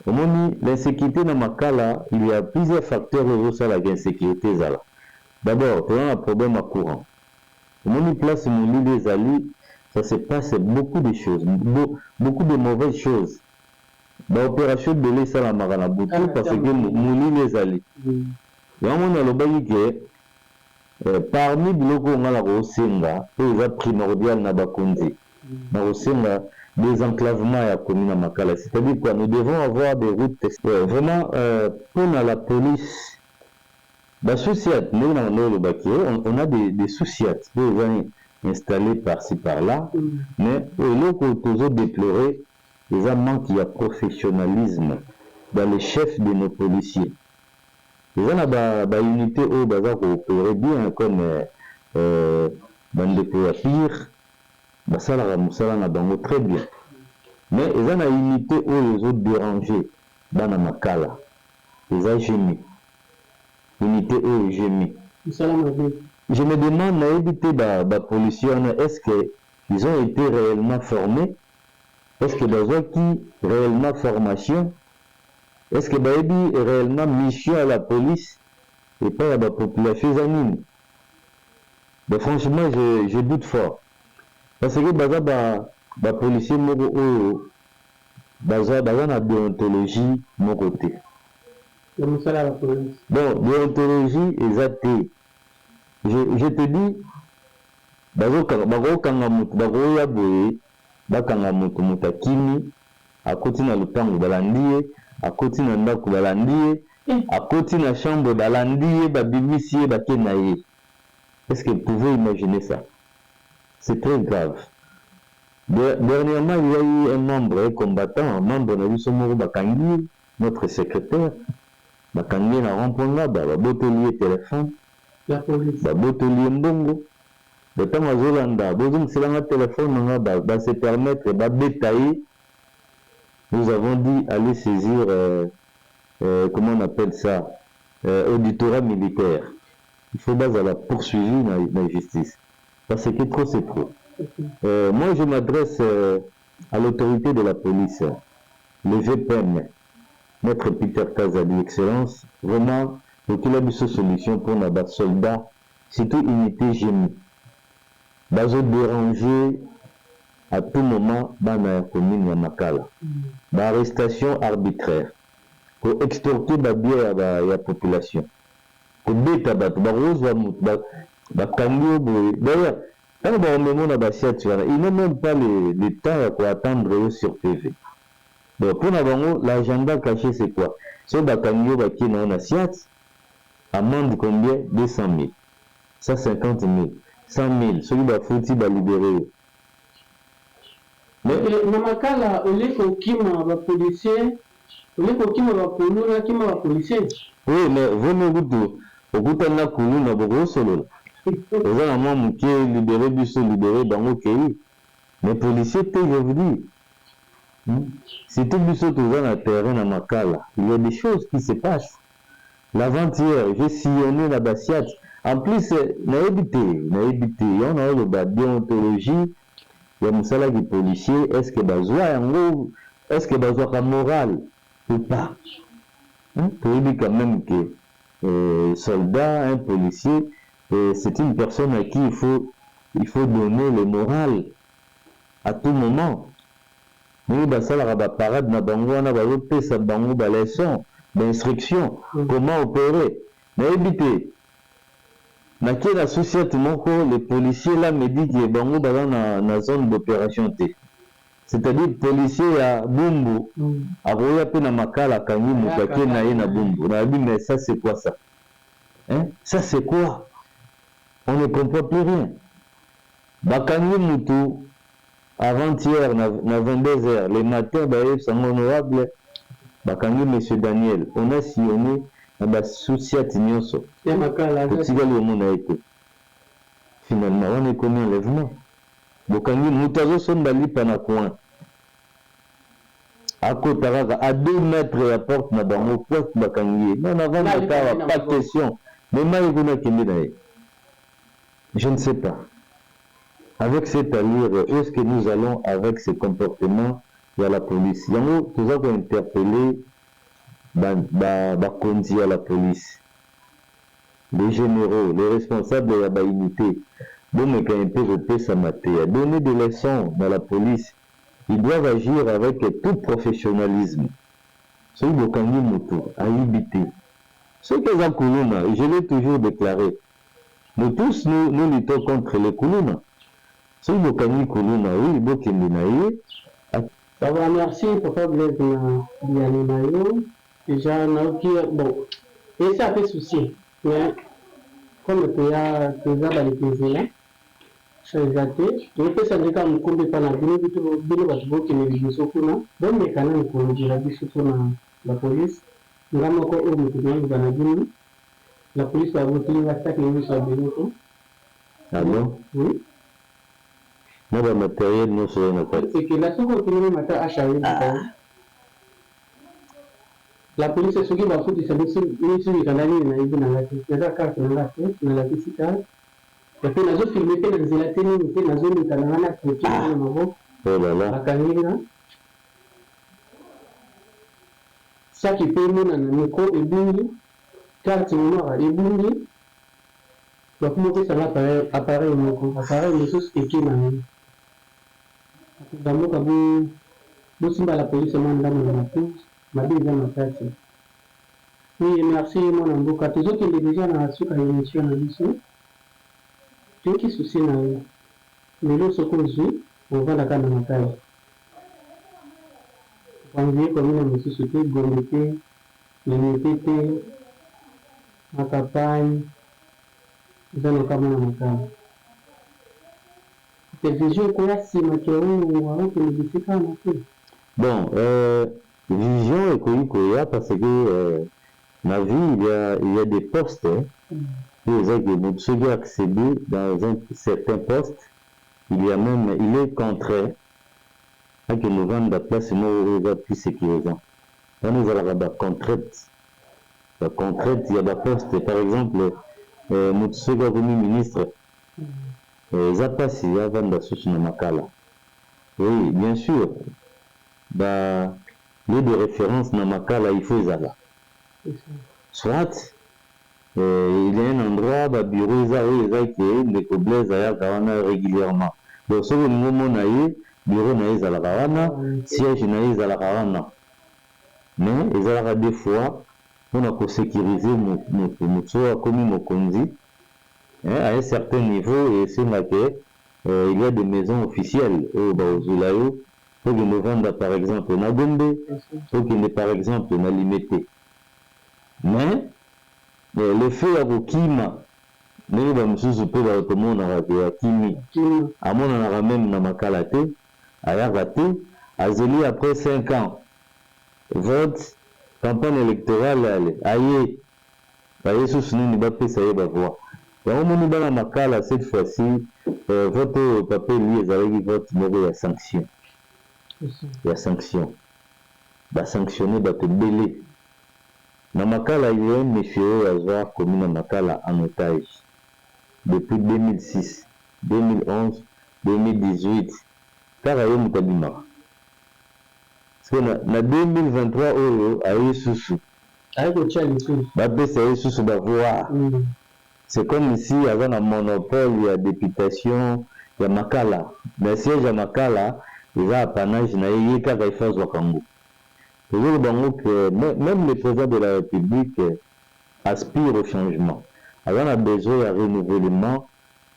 A: Omoni, l'insécurité na Makala, il y a plusieurs facteurs oyo ezosalaka insécurité ezala. D'abord, toza na problème ya courant. Omoni, place molili ezali, ça se passe beaucoup de choses, beaucoup de mauvaises choses. Baopération ebele esalamaka na butu parce que molili ezali. Yango moni alobaki ke parmi biloko oyo ngai na kosenga, oyo eza primordial na bakonzi, na kosenga désenclavement ya commune ya Makala. C'est-à-dire quoi? Nous devons avoir des routes vraiment mpona la police. Basous-ciat, ndenge na bando olobaki, on a des sous-ciat oyo eza installé par-ci par-là, mais eloko tozodéplorer eza manque ya professionnalisme dans les chefs de nos policiers. Eza na baunité oyo baza koopérer bien, comme bandeko ya pire basalaka mosala na bango très bien, mais eza na unité oyo ezodéranger bana Makala, eza GMI, unité oyo GMI.
B: Mosala mabe.
A: Je me demande, nayebi te, bapolicier wana, est ce que ils ont été réellement formés? Est ce que bazwaki réellement formation? Est ce que bayebi réellement mission ya la police epai ya bapopulation eza nini? Mais franchement, je doute fort, parce que baza bapolicier moko oyo baza na déontologie moko te.
B: Ya mosala ya bapolisi.
A: Bon, déontologie eza te. Je te dis, bakokanga motu, bakoya boye, bakanga motu, moto akimi, akoti na lopango, balandi ye, akoti na ndako, balandi ye, akoti na chambre, balandi ye, babimisi ye, bake na ye. Est-ce que vous pouvez imaginer ça? C'est très grave. Dernièrement, il y a eu un membre, un combattant, un membre na biso moko, bakangi ye, notre secrétaire, bakangi ye na rond-point Ngaba, babotoli ye téléphone.
B: La police.
A: Babotoli ye mbongo. Ntango azolanda, bozongiselanga telefone nanga, base permettre babeta ye. Nous avons dit aller saisir comment on appelle ça, auditorat militaire. Il faut bazala poursuivi na justice, parce que trop, c'est trop. Moi, je m'adresse à l'autorité de la police, le GPM, maître Peter Kazadi. Excellence, vraiment, okila biso solution mpona basoldat, surtout unité GMI. Bazodéranger à tout moment bana ya commune ya Makala. Baarrestation arbitraire, koextorquer babiens ya population, kobeta bato, bakozwa moto, bakangi yo boye. D'ailleurs, ntango bakomema na basciat wana, ils n'ont même pas le temps ya koattendre yo sur PV. Donc mpona bango, l'agenda caché, c'est quoi? So bakangi yo, bakie na yo na siat, amende combien? 200 000, 150 000, 100 000. Soki bafuti, balibérer yo.
B: Mais na Makala, olie kokima bapolicier, olie kokima bakuluna, kima bapolicier.
A: Oui, mais vomi kutu okutani na kuluna, bokosolola, oza na mwa moke, libérer biso, libérer bango, kei. Mais policier te, je vous dis. Surtout biso toza na terrain na Makala, il y a des choses qui se passent. L'avant-hier, j'ai sillonné na basciat. En plus, nayebi te, nayebi te, yango naoloba déontologie ya mosalaki policier, est ce que bazwa yango? Est ce que bazwaka morale ou pas, hein? Toyebi quand même que soldat, un policier, c'est une personne à qui il faut donner le moral à tout moment. Ndenge basalaka baparade na bango wana, bazopesa bango baleçon, bainstruction, comment opérer. Nayebi te, nakie na sous-ciat moko, le policier là me dit que bango baza na zone d'opération te. C'est-à-dire policier ya Bumbu akoya mpe na Makala, akangi moto, ake na ye na Bumbu. Nayebi, mais ça, c'est quoi ça, hein? Ça, c'est quoi? On ne comprend plus rien. Bakangi mutu avant-hier na 22 heures le matin, bayebisa ngo: "Honorable, bakangi monsieur Daniel." On a sillonné na basous-ciat nyonso, totikali omona ye te. Finalement, wana ekomi enlèvement. Bokangi moto azosomba lipa na coin, akota kaka à 2 mètres ya porte na bango, porte, bakangi ye. Non, navandaka awa, pas question. Mema ye kuna akende na ye. Je ne sais pas. Avec cette allure, où est-ce que nous allons avec ce comportement ya la police? Yango toza ko interpeller ba ba bakonzi ya la police, les generaux, les responsables ya ba unites, bomeka un peu kopesa mateya, donner des leçons na la police, ils doivent agir avec tout professionnalisme. Soki bokangi mutu ayibi te, soki aza kuluna, je l'ai toujours declare, nous tous nous nous luttons contre les kuluna, soki bokangi kuluna oui bokende na ye.
B: Ça va merci papa Blaise na biyano na yo dejà nayoki bon esa pe souci mais comme toya toza baleki nzela choix eza te topesa nde kaka mokomba epa na bino bino bato bokende liboso kuna bomeka nanu kolobela biso mpona la police nga moko oyo moto naloba na bino la police baboteli nga saki nyonso ya biloko.
A: Ah bon?
B: Oui.
A: Na ba materiel nionso eza na kati.
B: Ekenda soki okende meme ata H ayebisa yo. La police soki bafutisa biso biso mikanda nini nayebi na nga te. Naza carte na nga te, nalakisi carte. Et puis nazo filmer pe na nzela te nini te nazoleka na nga na trépied na maboko.
A: Oh là là.
B: Bakangi nga. Saki pe emonana micro ebungi, carte memoire ebungi. Bakomi kopesa nga appareil moko, appareil mosusu eke na yango. Bakonzi ya mboka bo bosimba la police mwa ndambo na matoyi, mabe eza makasi. Oui merci mwana mboka, tozo kende dejà na suka ya emission na biso. Toyoki souci na yo, lelo soki ozui ovanda kaka na makala. Oko envier commune mosusu te, Gombe te, Limete te, Makapagne, eza na kama na makala. Te vision ekoya sima ke olongwa okende bisika wana te?
A: Bon vision ekoki koya parce que na vie il ya il ya des postes oyo eza ke mutu soki a acceder dans un certain poste il ya meme il est contraint akende ovanda place moko oyo eza plus securisant wana ezalaka ba contraite ba contraite ya ba poste par exemple mutu soki akomi ministre eza pasi avanda susu na makala oui bien sur ba lieu de reference na makala il faut ezala soit il ya un endroit ba bureau eza oyo eza ke ndeko Blaise ayaka wana regulierement donc soki olingi omona ye bureau naye ezalaka wana siège naye ezalaka wana mais ezalaka des fois pona ko securiser mutu mutu soki akomi mokonzi à un certain niveau esenga ke il ya des maisons officielles oyo bakozwela yo okende ovanda par exemple na Gombe okende par exemple na Limete mais le fait ya kokima ndenge ba misusu pe tomonaka ke akimi amonanaka meme na makala te ayaka te azeli après 5 ans vote campagne electorale ale aye aye susu nini bapesa ye ba voix yango omoni bana makala cette fois ci vote oyo papa Elie ezalaki vote moko ya sanction ya sanction ba sanctionne batu ebele na makala il ya un monsieur oyo azwa commune ya makala en otage depuis 2006 2011 2018 kaka ye mutu abimaka sikoyo na na 2023 oyo aye susu
B: Aye kotia lisusu.
A: Bapesa ye susu ba voix. C'est comme si aza na monopole ya deputation ya makala. Na siège ya makala eza apanage na ye, ye kaka il faut azwaka yango. Tozoloba yango que meme le president de la republique aspire au changement. Aza na besoin ya renouvellement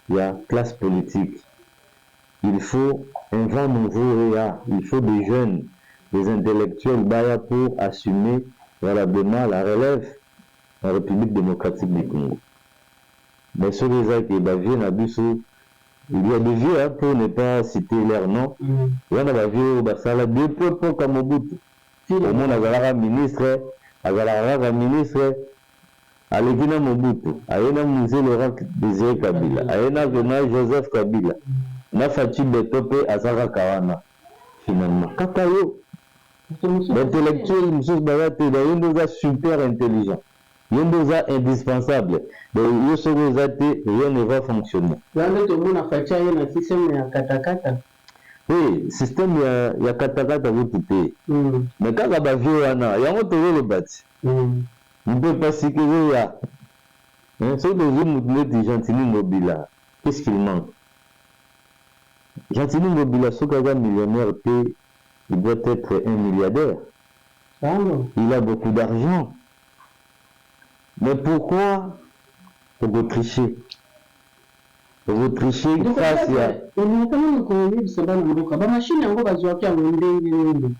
A: ya classe politique. Il faut un vent nouveau eya, il faut des jeunes, des intellectuels baya pour assumer valablement la relève na Republique democratique du Congo. Mais soki eza ke ba vieux na biso, il ya des vieux hein, pour ne pas citer leur nom, eza na ba vieux oyo basala depuis epoque ya Mobutu, omona azalaka ministre, azalaka kaka ministre, Aleki na Mobutu, aye na Mzee Laurent Desire Kabila, aye na na Joseph Kabila, na Fatshi Beton pe aza kaka wana finalement. Kaka yo. Ba intellectuels mosusu baza te, ba yo nde oza super intelligent. Yo nde oza indispensable. Donc yo soki oza te, rien ne va fonctionner.
B: Wana nde tomona Fatshi aye na système ya katakata.
A: Oui, système ya, ya katakata kutu te. Mais kaka ba vieux wana, yango tozoloba ti. Mpe pasika ezoya. Hein, soki tozwi mutu neti Gentiny Ngobila, qu'est-ce qu'il manque? Gentiny Ngobila soki aza millionnaire te, il doit être un milliardaire.
B: Alors?
A: Il a beaucoup d'argent. Mais pourquoi oko tricher? Oko tricher face ya.
B: Olingaka nanu koyebisa bana mboka ba machine yango bazuaki yango ndenge nini?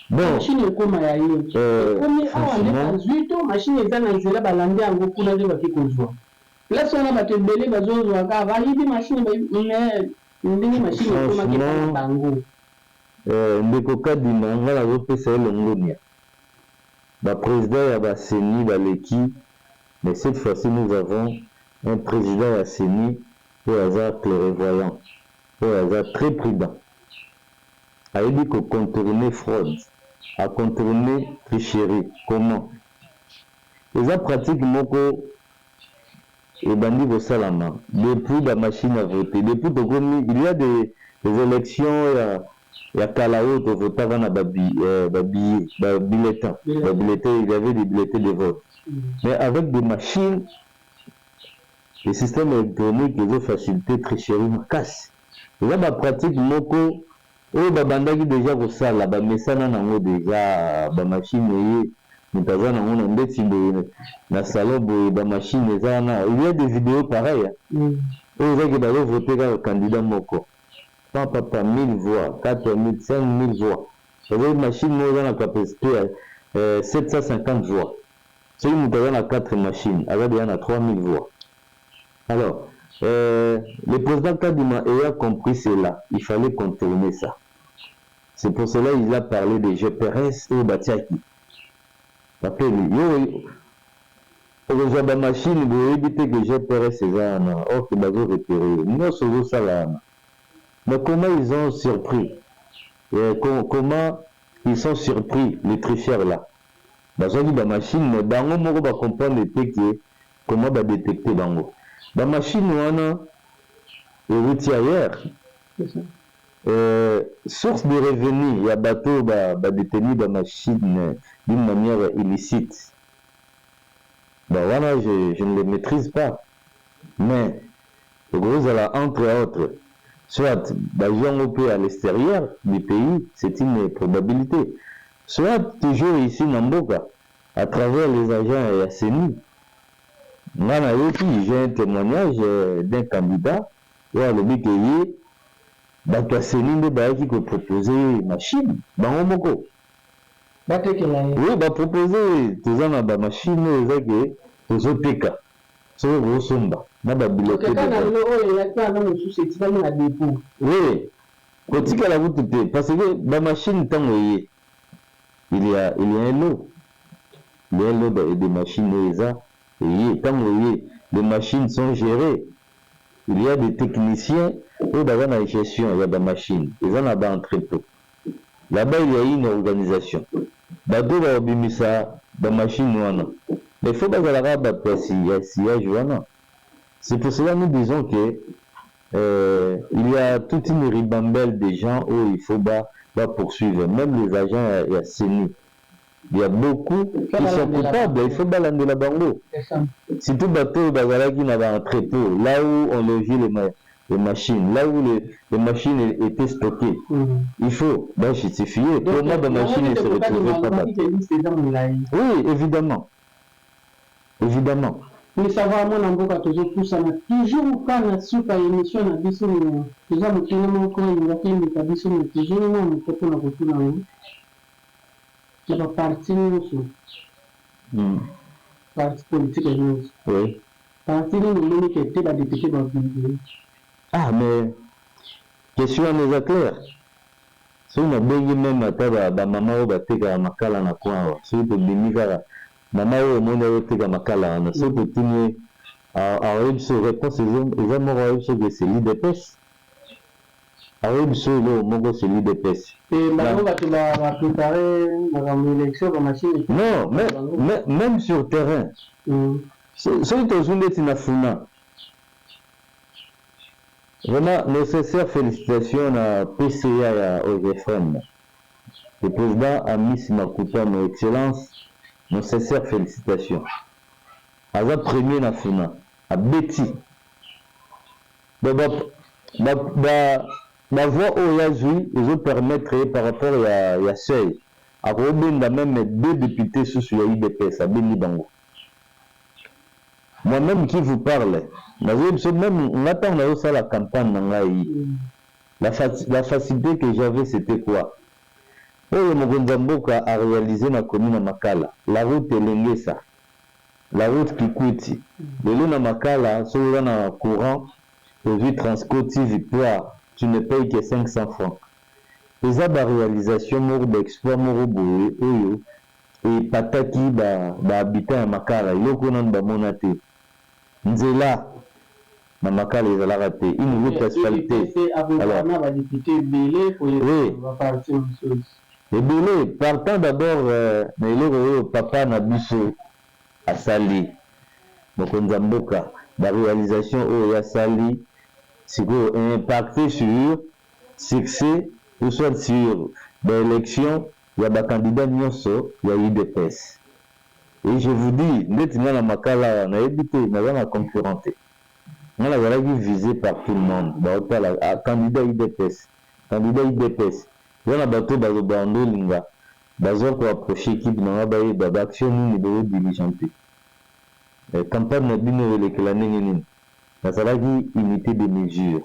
A: Bon.
B: Machine ekoma ya ye. Ekomi awa nde bazui to machine eza na nzela balandi yango kuna nde bake kozua. Place wana batu ebele bazozua kaka bayibi machine bayibi mais ndenge machine ekomaki epa na bango.
A: Ndeko Kadima nga nazo pesa ye longonia. Ba president ya ba ceni baleki mais cette fois ci nous avons un president ya ceni oyo aza clairevoyant, oyo aza très prudent. Ayebi ko contourner fraude, a contourner tricherie. Comment? Eza pratique moko ebandi kosalama depuis ba machines à voter, depuis tokomi il y a des elections ya ya kala oyo to votaka na ba ba billets, ba bulletins, ba bulletins, il y avait des bulletins de vote mais avec des machines, le système electronique ezo faciliter tricherie makasi. Eza ba pratiques moko oyo ba bandaki dejà kosala, ba mesana nango dejà, ba machines eye mutu aza nango na ndeti boye na salon boye ba machines eza wana, il y a des videos pareil hein, oyo eza ke bazo voter kaka candidat moko pa pa pa 1000 voix, 4000, 5000 voix, ezali machine moko eza na capacite ya 750 voix, soki mutu aza na 4 machines aza dejà na 3000 voix. Alors le president Kadima ayant compris cela, il fallait contourner ça. C'est pour cela il a parle de GPRS oyo batiaki. Bapeli yo okozwa ba machine boye oyebi te que GPRS eza wana or que bazo reperer yo nionso ozosala wana. Mais comment ils ont surpris comment ils sont surpris les tricheurs là? Bazwaki ba machine mais bango moko ba comprendre te que Comment ba detecter bango? Ba machines wana ewuti ailleurs. Source de revenu ya bato oyo ba detenir ba machines d'une manière illicite, bon wana je ne le maitrise pas mais ekoki kozala entre autres soit bazwi yango mpe à l'exterieur du pays, c'est une probabilite, soit toujours ici na mboka à travers les agents ya ceni. Nga nayoki, j'ai un temoignage d'un candidat oyo alobi que ye batu ya ceni nde bayaki ko proposer ye machine bango moko.
B: Batekela ye?
A: Oui, ba proposer ye, toza na ba machine oyo eza que tozo teka soki okoki osomba na ba bulletins
B: de
A: vote.
B: Kaka na oyo eyaki wana mosusu etikali na depot.
A: Oui, kotikala kutu te parce que ba machine tango eye Il ya il ya un lot il ya un lot de de machines oyo eza eye tango eye les machines sont gerees il ya des techniciens oyo baza na gestion ya ba machines eza na ba entrepot là bas il ya une organisation bato oyo bakobimisa ba machines wana mais faut bazala kaka bato ya sillage wana c'est pour cela nous disons que Il y a toute une ribambelle de gens oyo il faut ba ba poursuivre meme les agents ya ya ceni il y a beaucoup qui sont coupables il faut balandela bango surtout bato oyo bazalaki na ba entrepot là où on logeait les ma les machines là où les les machines étaient stockées il faut ba justifier comment ba machines se retrouver pa bato oui évidemment Evidemment.
B: Mais ça va mwana mboka tozo pusana toujours ka na suka ya emission na biso mais toza motuna moko elingaki eleka biso mais tozongi mwa moke pona kotuna yango na ba parti nionso parti politique nionso parti nini omoni ke te ba depute ba bimi?
A: Ah mais question wana eza claire Soki na bengi meme ata ba mama oyo ba tekaka makala na coin awa soki to bimi kaka mama oyo omoni azo teka makala wana soki to tuni ye ako yebisa yo reponse eza moko ako yebisa yo que c'est l'udps. Akoyebi biso eloko moko, c'est l'UDPS.
B: Bango bato baprépare makambo élection, bamachine.
A: Non, mais même sur terrain, soki tozwi ndeti na Funa, vraiment nécessaire félicitation na PCA ya OGFM, le président Amis Makutano, excellence, nos sincères félicitations. Aza premier na Funa, abeti bavoix oyo azwi ezopermettre ye par rapport ya seuil, akobenda même deux députés susu ya UDPS, abendi bango. Moi-même qui vous parle, nazoyebi biso, même nga ntango nazosala campagne na ngai, la facilité que j'avais, c'était quoi? Oyo mokonzi ya mboka aréalisé na commune ya Makala, la route Elengesa, la route Kikwiti. Lelo na Makala, soki oza na courant, ozwi Transco ti Victoire, tu ne payes que 500 francs. Eza baréalisation moko, baexploit moko boye oyo epataki bahabitant ya Makala. Eloko nanu bamona te, nzela na Makala ezalaka te, une route asphaltée.
B: Alors
A: oui, ebele. Partant d'abord na eloko oyo papa na biso asali, mokonzi ya mboka, baréalisation oyo asali sikoyo impacté sur succès ou soit sur baélection ya bacandidat nyonso ya UDPS. Et je vous dis, ndeti nga na Makala awa, nayebi te, naza na concurrent te. Nga nazalaki visé par tout le monde. Baotala candidat UDPS, candidat UDPS. Eza na bato bazobanda olinga bazwa koapproche équipe na nga, bayeba baaction nini bozodirigente, campagne na bino elekela ndenge nini. Nazalaki unité de mesure.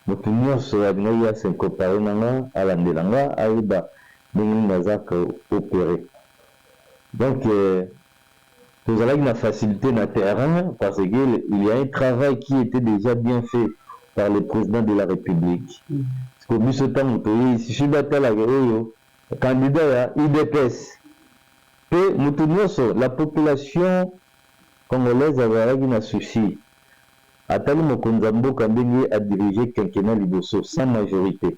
A: Moto nyonso alingaki asecompare na nga, alandela nga, ayeba ndenge nini naza koopérer. Donc tozalaki na facilité na terrain parce que il y a un travail qui était déjà bien fait par le président de la République. Parce que biso ntango toyei, susu batalaka oyo candidat ya UDPS, mpe moto nyonso, la population congolaise azalaki na souci. Atali mokonzi ya mboka ndenge adirige quinquennat liboso sans majorité,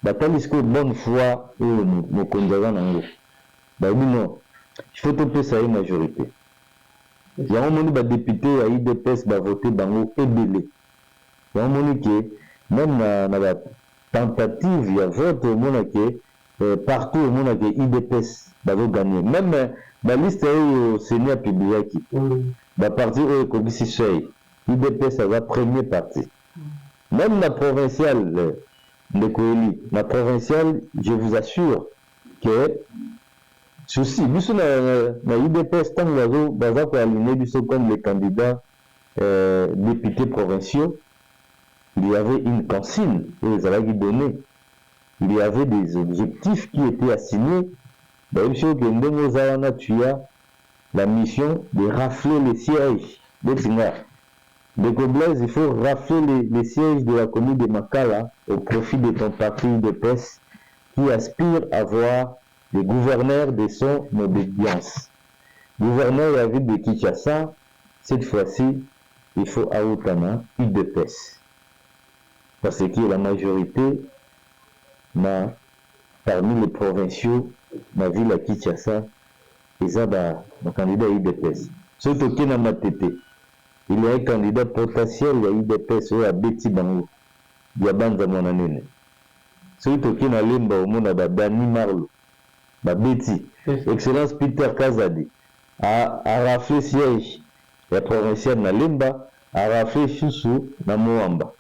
A: batali sikoyo bonne foi oyo mokonzi aza nango, balobi non, il faut topesa ye majorité. Yango moni badéputé ya UDPS bavote bango ebele. Yango moni ke même na batentative ya vote, omona ke partout omona ke UDPS bazoganye. Même baliste oyo CENI apubliaki, baparti oyo ekokisi seuil, UDPS aza premier parti. Même na provincial, ndeko Eli, na provincial, je vous assure que souci biso na UDPS, ntango baza koaligner biso comme les candidats députés provinciaux, il y avait une consigne oyo ezalaki donnée, il y avait des objectifs qui étaient assignés. Bayebi soki ndenge oza wana, tu as la mission de rafler les sièges. Ndeti nga, ndeko Blaise, il faut rafler les sièges de la commune de Makala au profit de ton parti UDPS qui aspire à voir le gouverneur de son obédience, gouverneur ya ville de Kinshasa. Cette fois-ci, il faut auta na UDPS parce que la majorité na parmi les provinciaux na ville ya Kinshasa eza bacandidat ya UDPS. Soki tokei na Matete, il y a un candidat potentiel ya UDPS oyo abeti bango ya Banza Mwana Nene. Soki tokei na Lemba, omona badani Marlo babeti. Excellence Peter Kazadi arafle siège ya provincial na Lemba, arafle susu na Mont Amba.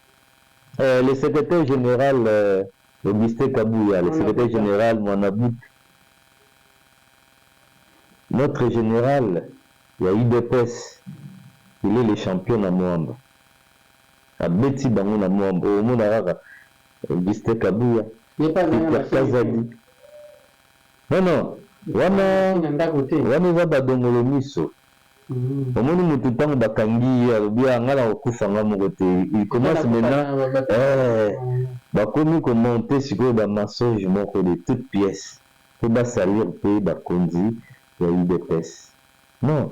A: Le secrétaire général Augustin Kabouya, le secrétaire général Mwanabut, notre général ya UDPS, il est le champion na Mont Amba, abeti bango na Mont Amba. Omona kaka Augustin Kabuya, Peter Kazadi. Non, non, wana wana eza badongolo miso. Omoni motu ntango bakangi ye, alobi nga na kokufa nga moko te. Il commence maintenant, bakomi komonter sikoyo bamensonge moko de toute pièce mpo basalir mpe bakonzi ya UDPS. Non,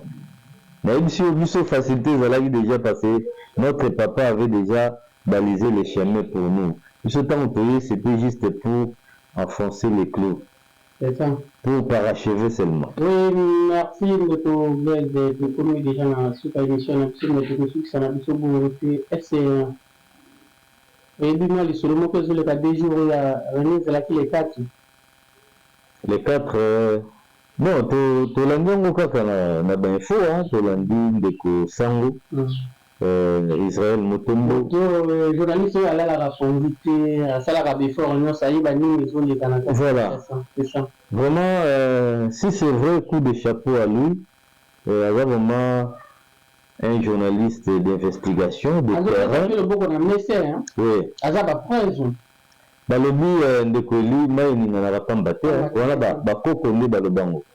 A: nayebi biso, biso facilité ezalaki déjà parce que notre papa avait déjà baliser le chemin pour nous. Biso tango toye, c'était juste pour enfoncer les clous.
B: C'est ça.
A: Pour parachever seulement.
B: Oui, merci ndeko Blaise. Tokomi déjà na suka émission na biso, mais tokosukisa na biso bongo te. Est-ce oyebi mwa lisolo moko ezoleka 2 jours ya réunion ezalaki le 4?
A: Le 4, bon, tolandi yango kaka na bainfo, tolandi ndeko Sango Israël Mutombo.
B: To journaliste oyo alalaka pongi te, asalaka baeffort nyonso ayeba nini ezoleka na kati.
A: Voilà.
B: C'est ça.
A: Vraiment, si c'est vrai, coup de chapeau à lui. Aza vraiment un journaliste d'investigation de terrain.
B: Azopesa loboko na mese, hein.
A: Oui.
B: Aza bapreuve.
A: Balobi ndeko Eli, mai eninganaka pamba te, hein. Wana bakoko nde balobango.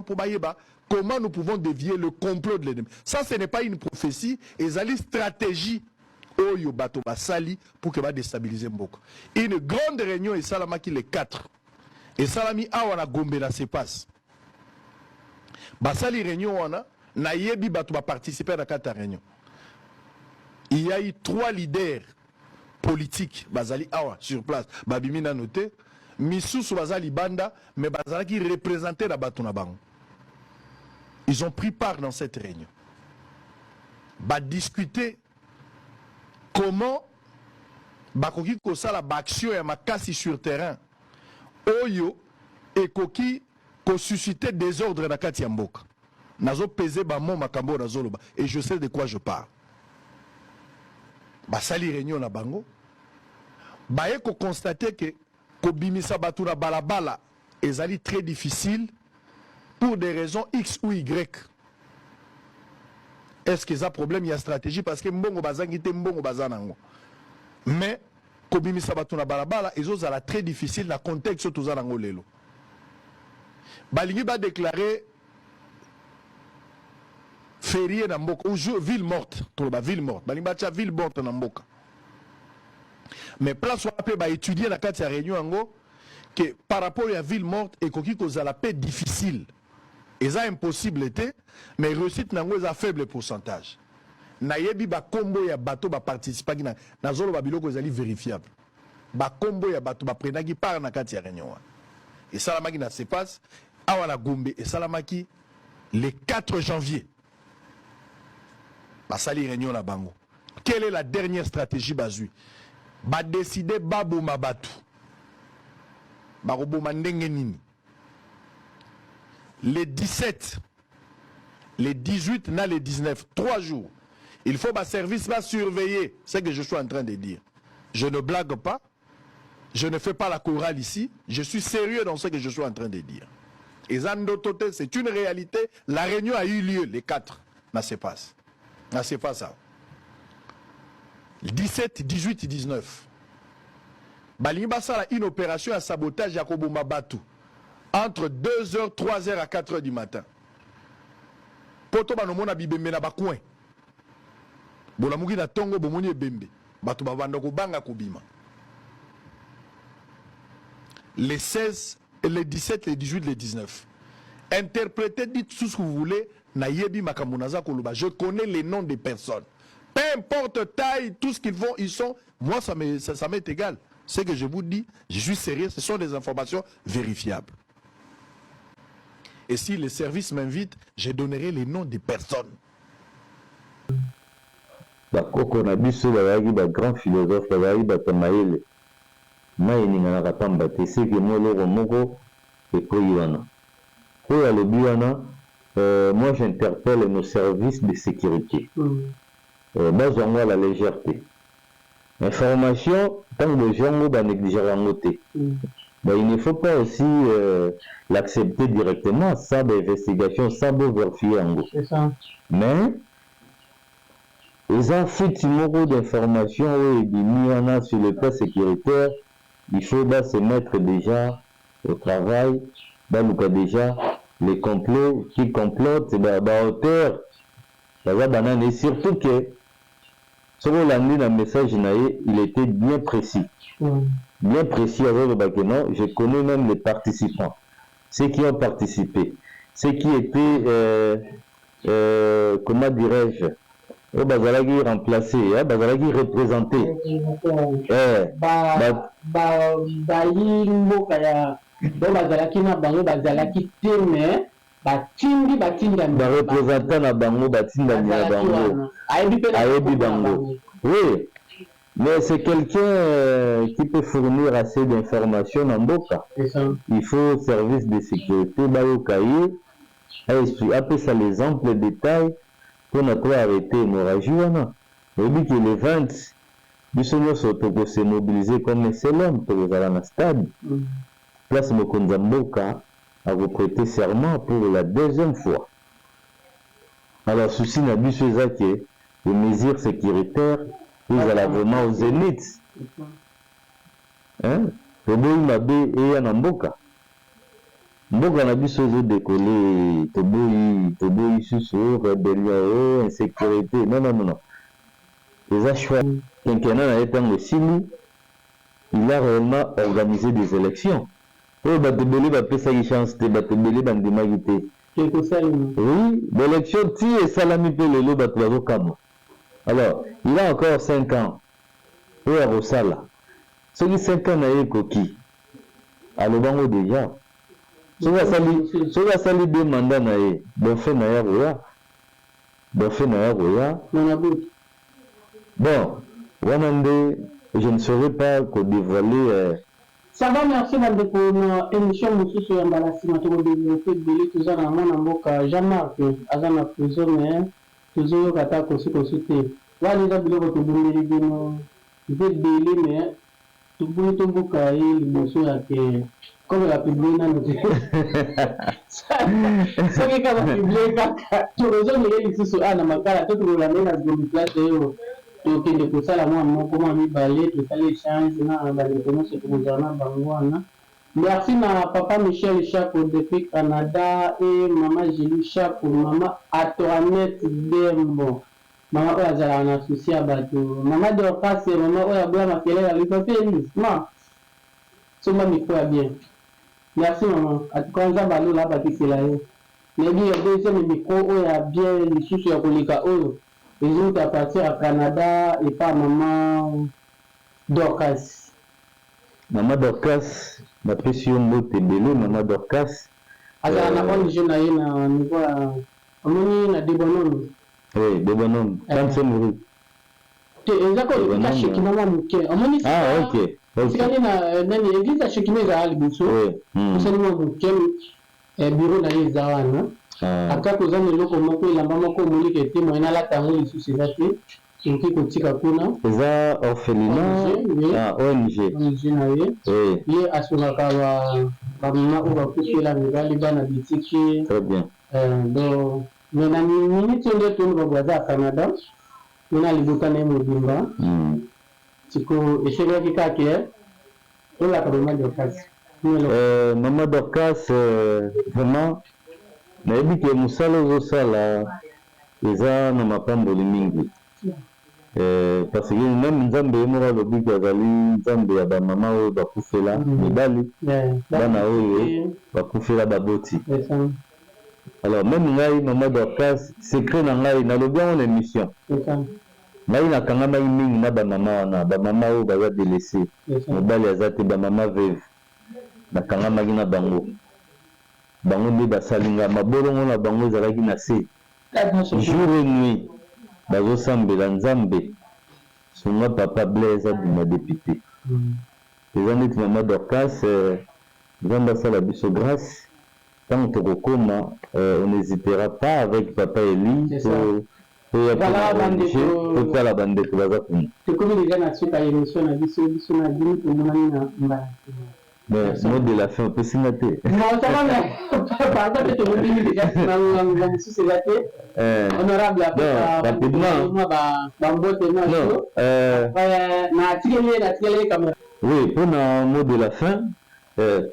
F: Pour bayeba comment nous pouvons dévier le complot de l'ennemi. Ça, ce n'est pas une prophétie, ezali stratégie oyo bato basali pour que badéstabiliser mboka. Une grande réunion esalamaki le 4, esalami awa na Gombe na Sepas. Basali réunion wana, nayebi bato baparticipe na kati ya réunion. Il y a eu trois leaders politiques bazali awa sur place, babimi nano te, misusu baza libanda, mais bazalaki représenté na bato na bango. Ils ont pris part dans cette réunion, badiscuter comment bakoki kosala baaction ya makasi sur terrain oyo ekoki kosusciter désordre na kati ya mboka. Nazopese bamo makambo oyo nazoloba et je sais de quoi je parle. Basali réunion na bango, baye koconstater ke kobimisa bato na balabala ezali très difficile pour des raisons X ou Y. Est-ce que eza problème ya stratégie? Parce que mbongo bazangi te, mbongo baza nango, mais kobimisa bato na balabala ezozala très difficile na contexte oyo toza nango lelo. Balingi badéclarer férié na mboka ou jour, ville morte, toloba ville morte. Balingi batya ville morte na mboka, mais place wana mpe baétudie na kati ya réunion yango ke par rapport ya ville morte ekoki kozala mpe difficile. Eza impossible te, mais réussite nango eza faible pourcentage. Nayebi bakombo ya bato baparticipaki na, nazoloba biloko ezali vérifiable, bakombo ya bato baprenaki part na kati ya réunion wana. Esalamaki na Sepas awa na Gombe, esalamaki le 4 janvier. Basali réunion na bango. Quelle est la dernière stratégie bazwi? Badécider baboma bato. Bakoboma ndenge nini? Les 17, les 18 na les 19, 3 jours, il faut baservice basurveiller. Ce que je suis en train de dire, je ne blague pas, je ne fais pas la chorale ici, je suis sérieux dans ce que je suis en train de dire. Eza ndoto te, c'est une réalité. La réunion a eu lieu les 4 na Sepas, na Sepas awa, 17, 18, 19. Balingi basala une opération ya sabotage ya koboma bato entre 2 heures, 3 heures à 4 heures du matin, mpo to banomona bibembe na bacoin. Bolamuki na ntongo, bomoni ebembe, bato babanda kobanga kobima. Les 16, les 17, les 18, les 19. Interprétez, dites tout ce que vous voulez, nayebi makambo naza koloba. Je connais les noms des personnes, peu importe taille, tout ce qu'ils font, ils sont, moi, ça m'est égal. Ce que je vous dis, je suis sérieux, ce sont des informations vérifiables. Et si les services m'invitent, je donnerai les noms des personnes.
A: Bakoko na biso bazalaki bagrand philosophe, bazalaki bato ya mayele. Mai eninganaka pamba te, seke mwa eloko moko ekwei wana. Oyo alobi wana, moi j'interpelle nos services de sécurité, bazwa yango à la légère te. Information, ntango bozwa yango, banégligera yango te. Ben, il ne faut pas aussi l'accepter directement sans investigation, sans vérifier yango.
B: C'est ça.
A: Mais eza fuite moko d'information oyo ebimi wana. Sur le plan sécuritaire, il faut ba se mettre déjà au travail, baluka déjà les complots qui complotent, baauteur baza banani. Et surtout que soki olandi na message na ye, il était bien précis, bien précis. Azoloba que non, je connais même les participants, ceux qui ont participé, ceux qui étaient comment dirais-je, Oyo bazalaki remplacer, hein, bazalaki representer. Eh,
B: ba, ba, bayi mboka ya oyo bazalaki na bango bazalaki te, mais batindi batindami
A: ba representant na bango, batindami na bango,
B: ayebi mpe
A: ayebi bango. Oui, mais c'est quelqu'un qui peut fournir assez d'informations na mboka. Il faut service de sécurité bayoka ye, apesa les amples détails mpona to arrêter hémorragie wana. Oyebi ke le 20, biso nyonso tokose mobiliser comme un seul homme, tokozala na stade, place mokonzi ya mboka akoprêter serment pour la deuxième fois. Alors souci na biso eza ke les mesures sécuritaires ezala vraiment au zénith, hein? Toboyi mabe eya na mboka. Mboka na biso ezodécoller, toboyi, toboyi susu rébellion, o insécurité. Non, non, non, non, eza choix. Quinquennat na ye ntango esili, il a réellement organisé des élections oyo bato ebele bapesaki chance te, bato ebele bandimaki te. Oui, baélection ti esalami mpe lelo bato bazokamwa. Alors il a encore 5 ans oyo akosala. Soki 5 ans na ye ekoki, alobango déjà, soki asali deux mandat na ye, dauphin na ye akoya, dauphin na ye akoya. Bon, wana nde je ne saurais pas kodévoiler.
B: Ça va, merci bandeko. Na émission mosusu ya mbala nsima tokodévelopper ebele. Toza na mwana mboka Jean-Marc, aza na prison, mais tozoyoka ata kosikosi te. Wana eza biloko tobundeli bino, eza ebele, mais toboyi tobuka ye liboso ya ke comme bapublier nano te. Soki kaka bapublier kaka, tokozongela lisusu a na Makala to tokolanda ye na Gombe, place oyo tokende kosala mwa moko, mwa mibale, tosala échange na bandeko nyonso tokozala na bango wana. Merci na papa Michel Chako depuis Canada et mama Julie Chako, mama Atoanette Dembo, mama oyo azalaka na souci ya bato, mama Dorcas, mama oyo aboya makelele, alobi pape Elise ma somba micro ya bien. Merci mama, en tout cas Nzambe alola abakisela ye. Nayebi ya deuxième micro oyo ya bien lisusu ya koleka oyo ezouta à partir ya Canada epa mama Dorcas.
A: Mama Dorcas, napesi yo mbote ebele, mama Dorcas.
B: Azala na ONG na ye na niveau ya omoni na Debonhomme.
A: Oui, Debonhomme, 35 rue.
B: Te, eza ko esika Shekina mwa moke omoni.
A: Ah, ok.
B: Esikali na nani, église ya Shekina ezala liboso, osali mwa moke, bureau na ye eza wana. Ata koza na eloko moko, elamba moko omoniki ete moye nalata yango lisusu eza te, okoki kotika kuna.
A: Eza orphelinat? Ah, ONG.
B: ONG na ye. Ye asungaka bamama oyo bakufela mibali, bana bitiki.
A: Très bien.
B: Donc, mais na minute oyo nde toloba bo aza ya Canada mpona libota na ye mobimba. Siko esengelaki kaka olaka mama Dorcas.
A: Mama Dorcas, vraiment nayebi ke mosala ozosala eza na mapamboli mingi, parce que même Nzambe ye moko alobi ke azali Nzambe ya bamama oyo bakufela mibali, bana oyo bakufela baboti. Alors même ngai, mama Dorcas, secret na ngai nalobi yango na émission, ngai nakangamaki mingi na bamama wana, bamama oyo baza délaissé, mobali aza te, bamama veuve. Nakangamaki na bango, bango nde basali nga mabolongo na bango ezalaki na se jour et nuit, bazosambela: "Nzambe, sunga papa Blaise abima député." Eza neti mama Dorcas, Nzambe asala biso grâce, ntango tokokoma, on n'hésitera pas avec papa Eli toya totala bandeko baza kuna.
B: Tokomi déjà na suka ya émission na biso. Biso na bino tomonani na mbala.
A: Mais mot de la fin opesi nga te.
B: Pardon, mpe tolobini déjà na mosusu eza te. Honorable,
A: rapidement.
B: Bambote nyonso natikeli ye caméra.
A: Oui, mpona mot de la fin,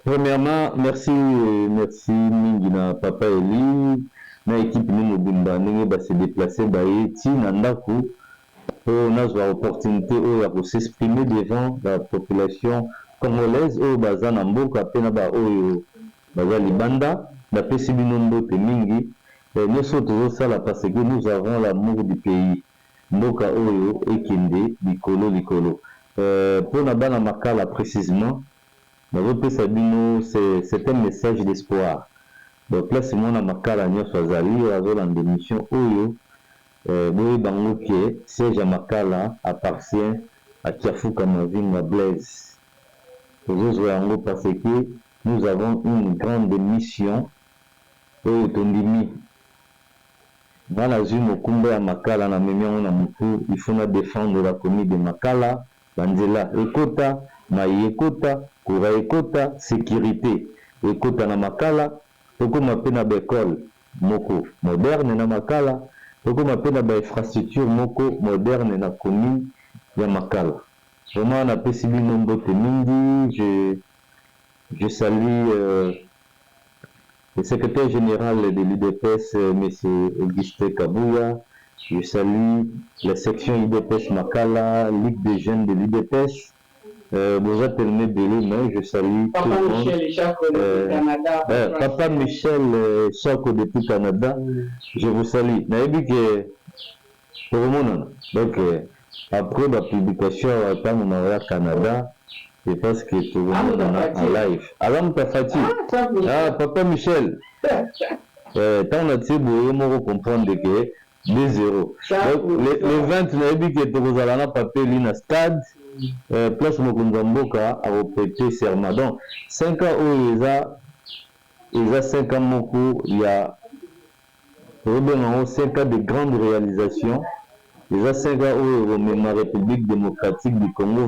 A: premièrement merci, merci mingi na papa Eli na équipe ni mobimba, ndenge base déplacer baye ti na ndako mpo nazwa opportunité oyo ya kos'exprimer devant la population congolaise oyo baza na mboka mpe na baoyo baza libanda. Napesi bino mbote mingi. Nyonso tozosala parce que nous avons l'amour du pays. Mboka oyo ekende likolo likolo. Pona bana Makala precisement, nazo pesa bino c'est un message d'espoir. Donc place mwana Makala nionso azali oyo azolanda emission oyo, boyeba yango que siège ya Makala appartient à Kiafuka Mavinga Blaise. Tozozwa yango parce que nous avons une grande mission oyo tondimi. Nga nazui mokumba ya Makala na memi yango na mutu, il faut na defendre la commune de Makala, ba nzela ekota, mayi ekota, courant ekota, securite ekota na Makala, tokoma pe na ba ecole moko moderne na Makala, tokoma pe na ba infrastructure moko moderne na commune ya Makala. Vraiment napesi bino mbote mingi, je je salue Le secretaire general de l'udps monsieur Augustin Kabuya, je salue la section udps Makala, ligue des jeunes de l'udps, boza tellement ebele mais je salue tout
B: Papa
A: le monde.
B: Michel Chako depuis Canada.
A: Papa Michel Chako depuis Canada, je vous salue. Nayebi ke tokomonana donc après ba publication awa tango nakoya Canada je pense que tokomonana en live. Aza moto ya Fatshi? Ah papa Michel tango natie boye yo moko comprendre que 2 zero donc le 20 nayebi que tokozala na papa Elie na stade place mokonzi ya mboka ako preter serment donc 5 ans oyo eza eza 5 ans moko ya Tokobenga yango 5 ans de grande realisation, eza 5 ans oyo ekomema Republique democratique du Congo.